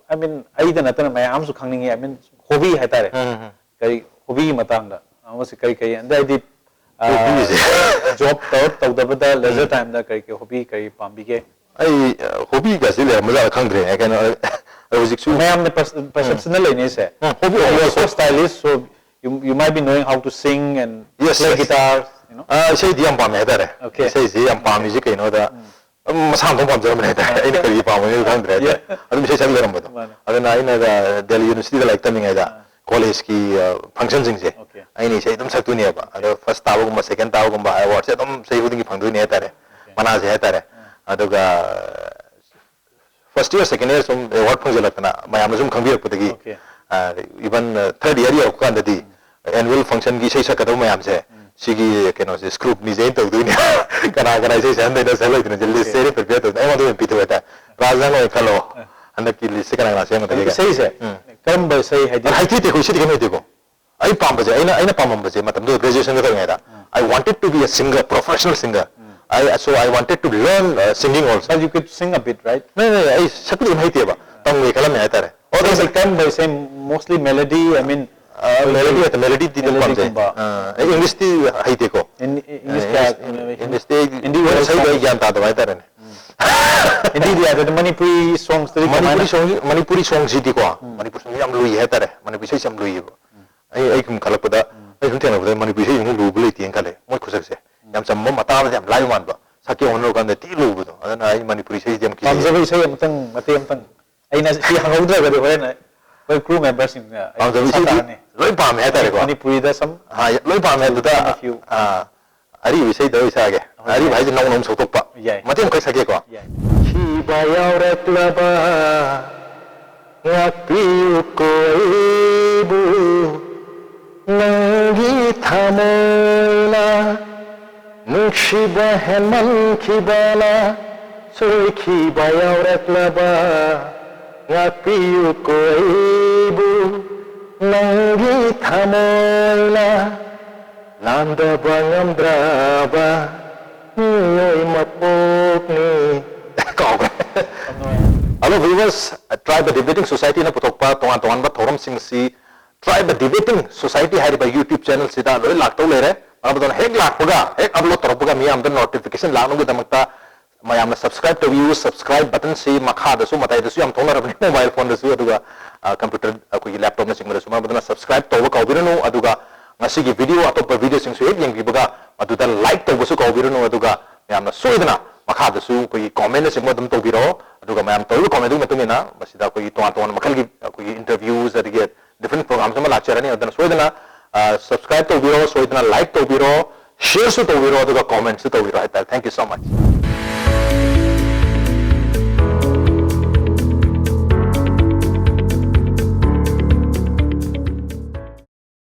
I mean ꯑꯩꯗ ꯅꯠꯇꯅ ꯃꯌꯥꯝ ꯑꯃꯁꯨ ꯈꯪꯅꯤꯡꯉꯤ, I mean hobby ꯍꯥꯏꯇꯥꯔꯦ, ꯀꯔꯤ hobby ꯒꯤ ꯃꯇꯥꯡꯗ ꯑꯃꯁꯨ ꯀꯔꯤ ꯀꯔꯤ ꯑꯗꯩꯗꯤ ꯍꯣꯕꯤꯁꯦ꯫ ꯖꯣꯕ ꯇꯧꯔ ꯇꯧꯗꯕꯗ ꯂꯦꯖꯔ ꯇꯥꯏꯝꯗ ꯀꯔꯤ ꯀꯔꯤ ꯍꯣꯕꯤ ꯀꯔꯤ ꯄꯥꯝꯕꯤꯒꯦ? ꯑꯩ ꯍꯣꯕꯤꯒꯁꯤ ꯂꯩꯔꯝꯕꯖꯥꯠꯂ ꯈꯪꯗ꯭ꯔꯦ, ꯀꯩꯅꯣ, ꯑꯩ ꯍꯧꯖꯤꯛꯁꯨ ꯃꯌꯥꯝꯅ ꯄꯔꯁꯦꯞꯁꯟꯅ ꯂꯩꯅꯩꯁꯦ, ꯎꯝ, ꯍꯣꯕꯤ ꯑꯣꯏꯔꯁꯨ stylish, so you, you might be knowing how to sing and Yes, play yes. guitar, you know? ꯑꯥ, ꯏꯁꯩꯗꯤ ꯌꯥꯝ ꯄꯥꯝꯃꯦ ꯍꯥꯏꯇꯥꯔꯦ꯫ Okay. ꯏꯁꯩꯁꯤ ꯌꯥꯝ ꯄꯥꯝꯃꯤꯁꯤ ꯀꯩꯅꯣꯗ, ꯑꯗꯨꯝ ꯃꯁꯥ ꯃꯊꯧ ꯄꯥꯝꯖꯔꯝꯕꯅꯦ ꯍꯥꯏꯇꯥꯔꯦ꯫ ꯑꯩꯅ ꯀꯔꯤ ꯄꯥꯝꯕꯅꯣ ꯈꯪꯗ꯭ꯔꯦ ꯍꯥꯏꯇꯥꯔꯦ꯫ Yeah. ꯑꯗꯨꯝ ꯏꯁꯩ ꯁꯛ ꯂꯩꯔꯝꯕꯗꯣ꯫ ꯃꯥꯅꯦ. Okay. ꯑꯩꯅ ꯏꯁꯩ ꯑꯗꯨꯝ ꯁꯛꯇꯣꯏꯅꯦꯕ꯫ ꯑꯗꯣ ꯐꯥꯔꯁ ꯇꯥꯕꯒꯨꯝꯕ, ꯁꯦꯀꯦꯟ ꯇꯥꯕꯒꯨꯝꯕ ꯑꯦꯋꯥꯔꯗꯁꯦ ꯑꯗꯨꯝ ꯆꯍꯤ ꯈꯨꯗꯤꯡꯒꯤ ꯐꯪꯗꯣꯏꯅꯦ ꯍꯥꯏꯇꯥꯔꯦ, ꯃꯅꯥꯁꯦ ꯍꯥꯏꯇꯥꯔꯦ꯫ ꯑꯗꯨꯒ ꯐꯥꯔꯁ ꯏꯌꯔ, ꯁꯦꯀꯦꯟ ꯏꯌꯔ ꯁꯨꯝ ꯑꯦꯋꯥꯔꯗ ꯐꯪꯖꯜꯂꯛꯇꯅ ꯃꯌꯥꯝꯅ ꯁꯨꯝ ꯈꯪꯕꯤꯔꯛꯄꯗꯒꯤ Okay. ꯏꯚꯟ ꯊꯥꯔꯠ ꯏꯌꯔ ꯌꯧꯔꯛꯄ ꯀꯥꯟꯗꯗꯤ ꯑꯦꯅꯨꯋꯦꯜ ꯐꯪꯁꯟꯒꯤ ꯏꯁꯩ ꯁꯛꯀꯗꯧꯕ ꯃꯌꯥꯝꯁꯦ ꯁꯤꯒꯤ ꯀꯩꯅꯣꯁꯦ ꯁ꯭ꯀ꯭ꯔꯨꯇꯅꯤꯁꯦ ꯑꯩꯅ ꯇꯧꯗꯣꯏꯅꯦ꯫ ꯀꯅꯥ ꯀꯅꯥ ꯏꯁꯩ ꯁꯛꯍꯟꯗꯣꯏꯅꯣ ꯁꯛꯍꯜꯂꯣꯏꯗꯣꯏꯅꯣ ꯂꯤꯁꯁꯦ ꯑꯩꯅ ꯄ꯭ꯔꯤꯄꯦꯌꯔ ꯇꯧꯗꯣꯏꯅꯦ꯫ ꯑꯩꯉꯣꯟꯗ ꯑꯣꯏꯅ ꯄꯤꯊꯣꯛꯑꯦ ꯍꯥꯏꯇꯥꯔꯦ꯫ ꯔꯥꯖ, ꯅꯪ ꯑꯣꯏꯅ ꯈꯜꯂꯣ꯫ ꯍꯟꯗꯛꯀꯤ ꯂꯤꯁꯁꯦ ꯀꯅꯥ ꯀꯅꯥ ꯁꯦꯝꯒꯗꯒꯦ? ꯏꯁꯩꯁꯦ ꯎꯝ꯫ ꯀꯔꯝꯕ ꯏꯁꯩ ꯍꯥꯏꯗꯤ? ꯑꯗ ꯍꯩꯇꯦ, ꯑꯩꯈꯣꯏ ꯁꯤꯗꯤ ꯀꯩꯅꯣ ꯍꯩꯇꯦꯀꯣ꯫ ꯑꯩ ꯄꯥꯝꯕꯁꯦ, ꯑꯩꯅ ꯑꯩꯅ ꯄꯥꯝꯃꯝꯕꯁꯦ ꯃꯇꯝꯗꯨꯗ ꯒ꯭ꯔꯦꯖꯨꯑꯦꯁꯟꯒ ꯇꯧꯔꯤꯉꯩꯗ I wanted to be a singer, professional singer. I, so I wanted to learn uh, singing also. But you could sing a bit, right? ꯅ ꯅ ꯑꯩ ꯁꯛꯄꯗꯤ ꯑꯗꯨꯝ ꯍꯩꯇꯦꯕ, ꯇꯝꯒꯦ ꯈꯜꯂꯝꯃꯦ ꯍꯥꯏꯇꯥꯔꯦ꯫ ꯑꯣ, ꯏꯁꯩꯁꯦ ꯑꯗꯨꯝ ꯀꯔꯝꯕ ꯏꯁꯩ? Mostly melody, I mean, melody ꯍꯦꯛꯇ, ꯃꯦꯂꯣꯗꯤꯗꯤ ꯑꯗꯨꯝ ꯄꯥꯝꯖꯩ꯫ ꯃꯦꯂꯣꯗꯤꯒꯨꯝꯕ꯫ ꯑ, ꯑꯩ ꯏꯪꯂꯤꯁꯇꯤ ꯍꯩꯇꯦꯀꯣ꯫ English ꯀꯌꯥ? ꯏꯪꯂꯤꯁꯇꯤ ꯑꯩ ꯍꯤꯟꯗꯤ ꯑꯣꯏꯔꯁꯨ ꯏꯁꯩꯗꯣ ꯑꯩ ꯒ꯭ꯌꯥꯟ ꯇꯥꯗꯕ ꯍꯥꯏꯇꯥꯔꯦꯅꯦ꯫ ꯍꯤꯟꯗꯤꯗꯤ ꯌꯥꯗꯦ, ꯑꯗꯣ ꯃꯅꯤꯄꯨꯔꯤ ꯁꯣꯡꯁꯇꯗꯤ ꯃꯅꯤꯄꯨꯔꯤ ꯀꯃꯥꯏꯅ? ꯁꯣꯡ, ꯃꯅꯤꯄꯨꯔꯤ ꯁꯣꯡꯁꯤꯗꯤꯀꯣ, ꯃꯅꯤꯄꯨꯔꯤ ꯁꯣꯡꯁꯤ ꯌꯥꯝ ꯂꯨꯏ ꯍꯥꯏꯇꯥꯔꯦ꯫ ꯃꯅꯤꯄꯨꯔꯤ ꯏꯁꯩꯁꯤ ꯌꯥꯝ ꯂꯨꯏꯌꯦꯕ꯫ ꯑꯩ ꯑꯩ ꯁꯨꯝ ꯈꯜꯂꯛꯄꯗ, ꯑꯩ ꯁꯨꯝ ꯊꯦꯡꯅꯕꯗ ꯃꯅꯤꯄꯨꯔꯤ ꯏꯁꯩꯁꯤꯃꯨꯛ ꯂꯨꯕ ꯂꯩꯇꯦꯅ ꯈꯜꯂꯦ꯫ ꯃꯣꯏ ꯈꯨꯁꯛꯁꯦ ꯌꯥꯝ ꯆꯝꯕ, ꯃꯇꯥꯕꯗ ꯌꯥꯝ ꯂꯥꯏꯕ ꯃꯥꯟꯕ, ꯁꯛꯀꯦ ꯍꯣꯠꯅꯔꯨ ꯀꯥꯟꯗ ꯊꯤ ꯂꯨꯕꯗꯣ꯫ ꯑꯗꯨꯅ ꯑꯩ ꯃꯅꯤꯄꯨꯔꯤ ꯏꯁꯩꯁꯤꯗꯤ ꯌꯥꯝ ꯀꯤꯖꯩꯌꯦ꯫ ꯄꯥꯝꯖꯕ ꯏꯁꯩ ꯑꯃꯇꯪ, ꯃꯇꯦꯛ ꯑꯃꯇꯪ꯫ ꯑꯩꯅ ꯁꯤ ꯍꯪꯍꯧꯗ꯭ꯔꯒꯗꯤ ꯍꯣꯔꯦꯟ ꯑꯩꯈꯣꯏ ꯀ꯭ꯔꯨ ꯃꯦꯝꯕꯔꯁꯤꯡꯅ ꯑꯩ ꯄꯥꯝꯖꯕ ꯃꯈꯥ ꯏꯁꯩꯗꯤ ꯇꯥꯔꯅꯤ꯫ ꯂꯣꯏ ꯄꯥꯝꯃꯦ ꯍꯥꯏꯇꯥꯔꯦꯀꯣ꯫ ꯃꯅꯤꯄꯨꯔꯤꯗ ꯁꯝ ꯑꯥ, ꯂꯣꯏ ꯄꯥꯝꯃꯦ꯫ ꯑꯗꯨꯗ Some of you. ꯑꯥ, ꯑꯔꯤꯕ ꯏꯁꯩꯗ ꯑꯣꯏ ꯁꯥꯒꯦ꯫ ꯍꯣꯏ, ꯑꯔꯤꯕ ꯌꯥꯏ꯫ ꯍꯥꯏꯁꯦ ꯅꯧꯅ ꯑꯃꯨꯛ ꯁꯧꯗꯣꯛꯄ꯫ ꯌꯥꯏ꯫ ꯃꯇꯦꯛ ꯑꯃꯈꯛ ꯁꯛꯀꯦꯀꯣ꯫ ꯌꯥꯏ꯫ ꯁꯤꯕ ꯌꯥꯎꯔꯛꯂꯕ ꯉꯥꯛꯄꯤꯌꯨꯀꯣ ꯑꯩꯕꯨ, ꯅꯪꯒꯤ ꯊꯃꯣꯏꯅ ꯅꯨꯡꯁꯤꯕ ꯍꯦꯟꯃꯟꯈꯤꯕꯅ ꯁꯣꯏꯈꯤꯕ ꯌꯥꯎꯔꯛꯂꯕ ꯉꯥꯛꯄꯤꯌꯨꯀꯣ ꯑꯩꯕꯨ, ꯅꯪꯒꯤ ꯊꯃꯣꯏꯅ ꯂꯥꯟꯗꯕ ꯉꯝꯗ꯭ꯔꯕ ꯃꯤꯑꯣꯏ ꯃꯄꯣꯛꯅꯤ꯫ ꯀꯥꯎꯈ꯭ꯔꯦ꯫ Hello viewers, Tribe Debating Society ꯅ ꯄꯨꯊꯣꯛꯄ ꯇꯣꯉꯥꯟ ꯇꯣꯉꯥꯟꯕ ꯊꯧꯔꯝꯁꯤꯡꯁꯤ Tribe Debating Society ꯍꯥꯏꯔꯤꯕ YouTube channel ꯁꯤꯗ ꯂꯣꯏ ꯂꯥꯛꯇꯧ ꯂꯩꯔꯦ꯫ ꯃꯔꯝ ꯑꯗꯨꯅ ꯍꯦꯛ ꯂꯥꯛꯄꯒ, ꯍꯦꯛ ꯑꯞꯂꯣꯗ ꯇꯧꯔꯛꯄꯒ ꯃꯤꯌꯥꯝꯗ ꯅꯣꯇꯤꯐꯤꯀꯦꯁꯟ ꯂꯥꯛꯅꯕꯒꯤꯗꯃꯛꯇ ꯃꯌꯥꯝꯅ ꯁꯕꯁꯀ꯭ꯔꯥꯏꯕ ꯇꯧꯕꯤꯌꯨ꯫ ꯁꯕꯁꯀ꯭ꯔꯥꯏꯕ ꯕꯇꯟꯁꯤ ꯃꯈꯥꯗꯁꯨ ꯃꯇꯥꯏꯗꯁꯨ ꯌꯥꯝ ꯊꯣꯛꯅꯔꯕꯅꯤ, ꯃꯣꯕꯥꯏꯜ ꯐꯣꯟꯗꯁꯨ, ꯑꯗꯨꯒ ꯀꯝꯄ꯭ꯌꯨꯇꯔ, ꯑꯩꯈꯣꯏꯒꯤ ꯂꯦꯞꯇꯣꯞꯅꯆꯤꯡꯕꯗꯁꯨ꯫ ꯃꯔꯝ ꯑꯗꯨꯅ ꯁꯕꯁꯀ꯭ꯔꯥꯏꯕ ꯇꯧꯕ ꯀꯥꯎꯕꯤꯔꯅꯨ꯫ ꯑꯗꯨꯒ ꯉꯁꯤꯒꯤ ꯚꯤꯗꯤꯑꯣ, ꯑꯇꯣꯞꯄ ꯚꯤꯗꯤꯑꯣꯁꯤꯡꯁꯨ ꯍꯦꯛ ꯌꯦꯡꯕꯤꯕꯒ ꯃꯗꯨꯗ ꯂꯥꯏꯛ ꯇꯧꯕꯁꯨ ꯀꯥꯎꯕꯤꯔꯅꯨ꯫ ꯑꯗꯨꯒ ꯃꯌꯥꯝꯅ ꯁꯣꯏꯗꯅ ꯃꯈꯥꯗꯁꯨ ꯑꯩꯈꯣꯏꯒꯤ ꯀꯣꯃꯦꯟꯅꯆꯤꯡꯕ ꯑꯗꯨꯝ ꯇꯧꯕꯤꯔꯛꯑꯣ꯫ ꯑꯗꯨꯒ ꯃꯌꯥꯝ ꯇꯧꯔꯤꯕ ꯀꯣꯃꯦꯟꯗꯨꯒꯤ ꯃꯇꯨꯡ ꯏꯟꯅ ꯃꯁꯤꯗ ꯑꯩꯈꯣꯏꯒꯤ ꯇꯣꯉꯥꯟ ꯇꯣꯉꯥꯟꯕ ꯃꯈꯜꯒꯤ ꯑꯩꯈꯣꯏꯒꯤ ꯏꯟꯇꯔꯚ꯭ꯌꯨꯁ ꯑꯗꯒꯤ ꯗꯤꯐ꯭ꯔꯦꯟ ꯄ꯭ꯔꯣꯒ꯭ꯔꯥꯝꯁ ꯑꯃ ꯂꯥꯛꯆꯔꯅꯤ꯫ ꯑꯗꯨꯅ ꯁꯣꯏꯗꯅ ꯁꯕꯁꯀ꯭ꯔꯥꯏꯕ ꯇꯧꯕꯤꯔꯣ, ꯁꯣꯏꯗꯅ ꯂꯥꯏꯛ ꯇꯧꯕꯤꯔꯣ, ꯁꯤꯌꯔꯁꯨ ꯇꯧꯕꯤꯔꯣ, ꯑꯗꯨꯒ ꯀꯣꯃꯦꯟꯠꯁꯨ ꯇꯧꯕꯤꯔꯣ ꯍꯥꯏꯇꯥꯔꯦ꯫ Thank you so much꯫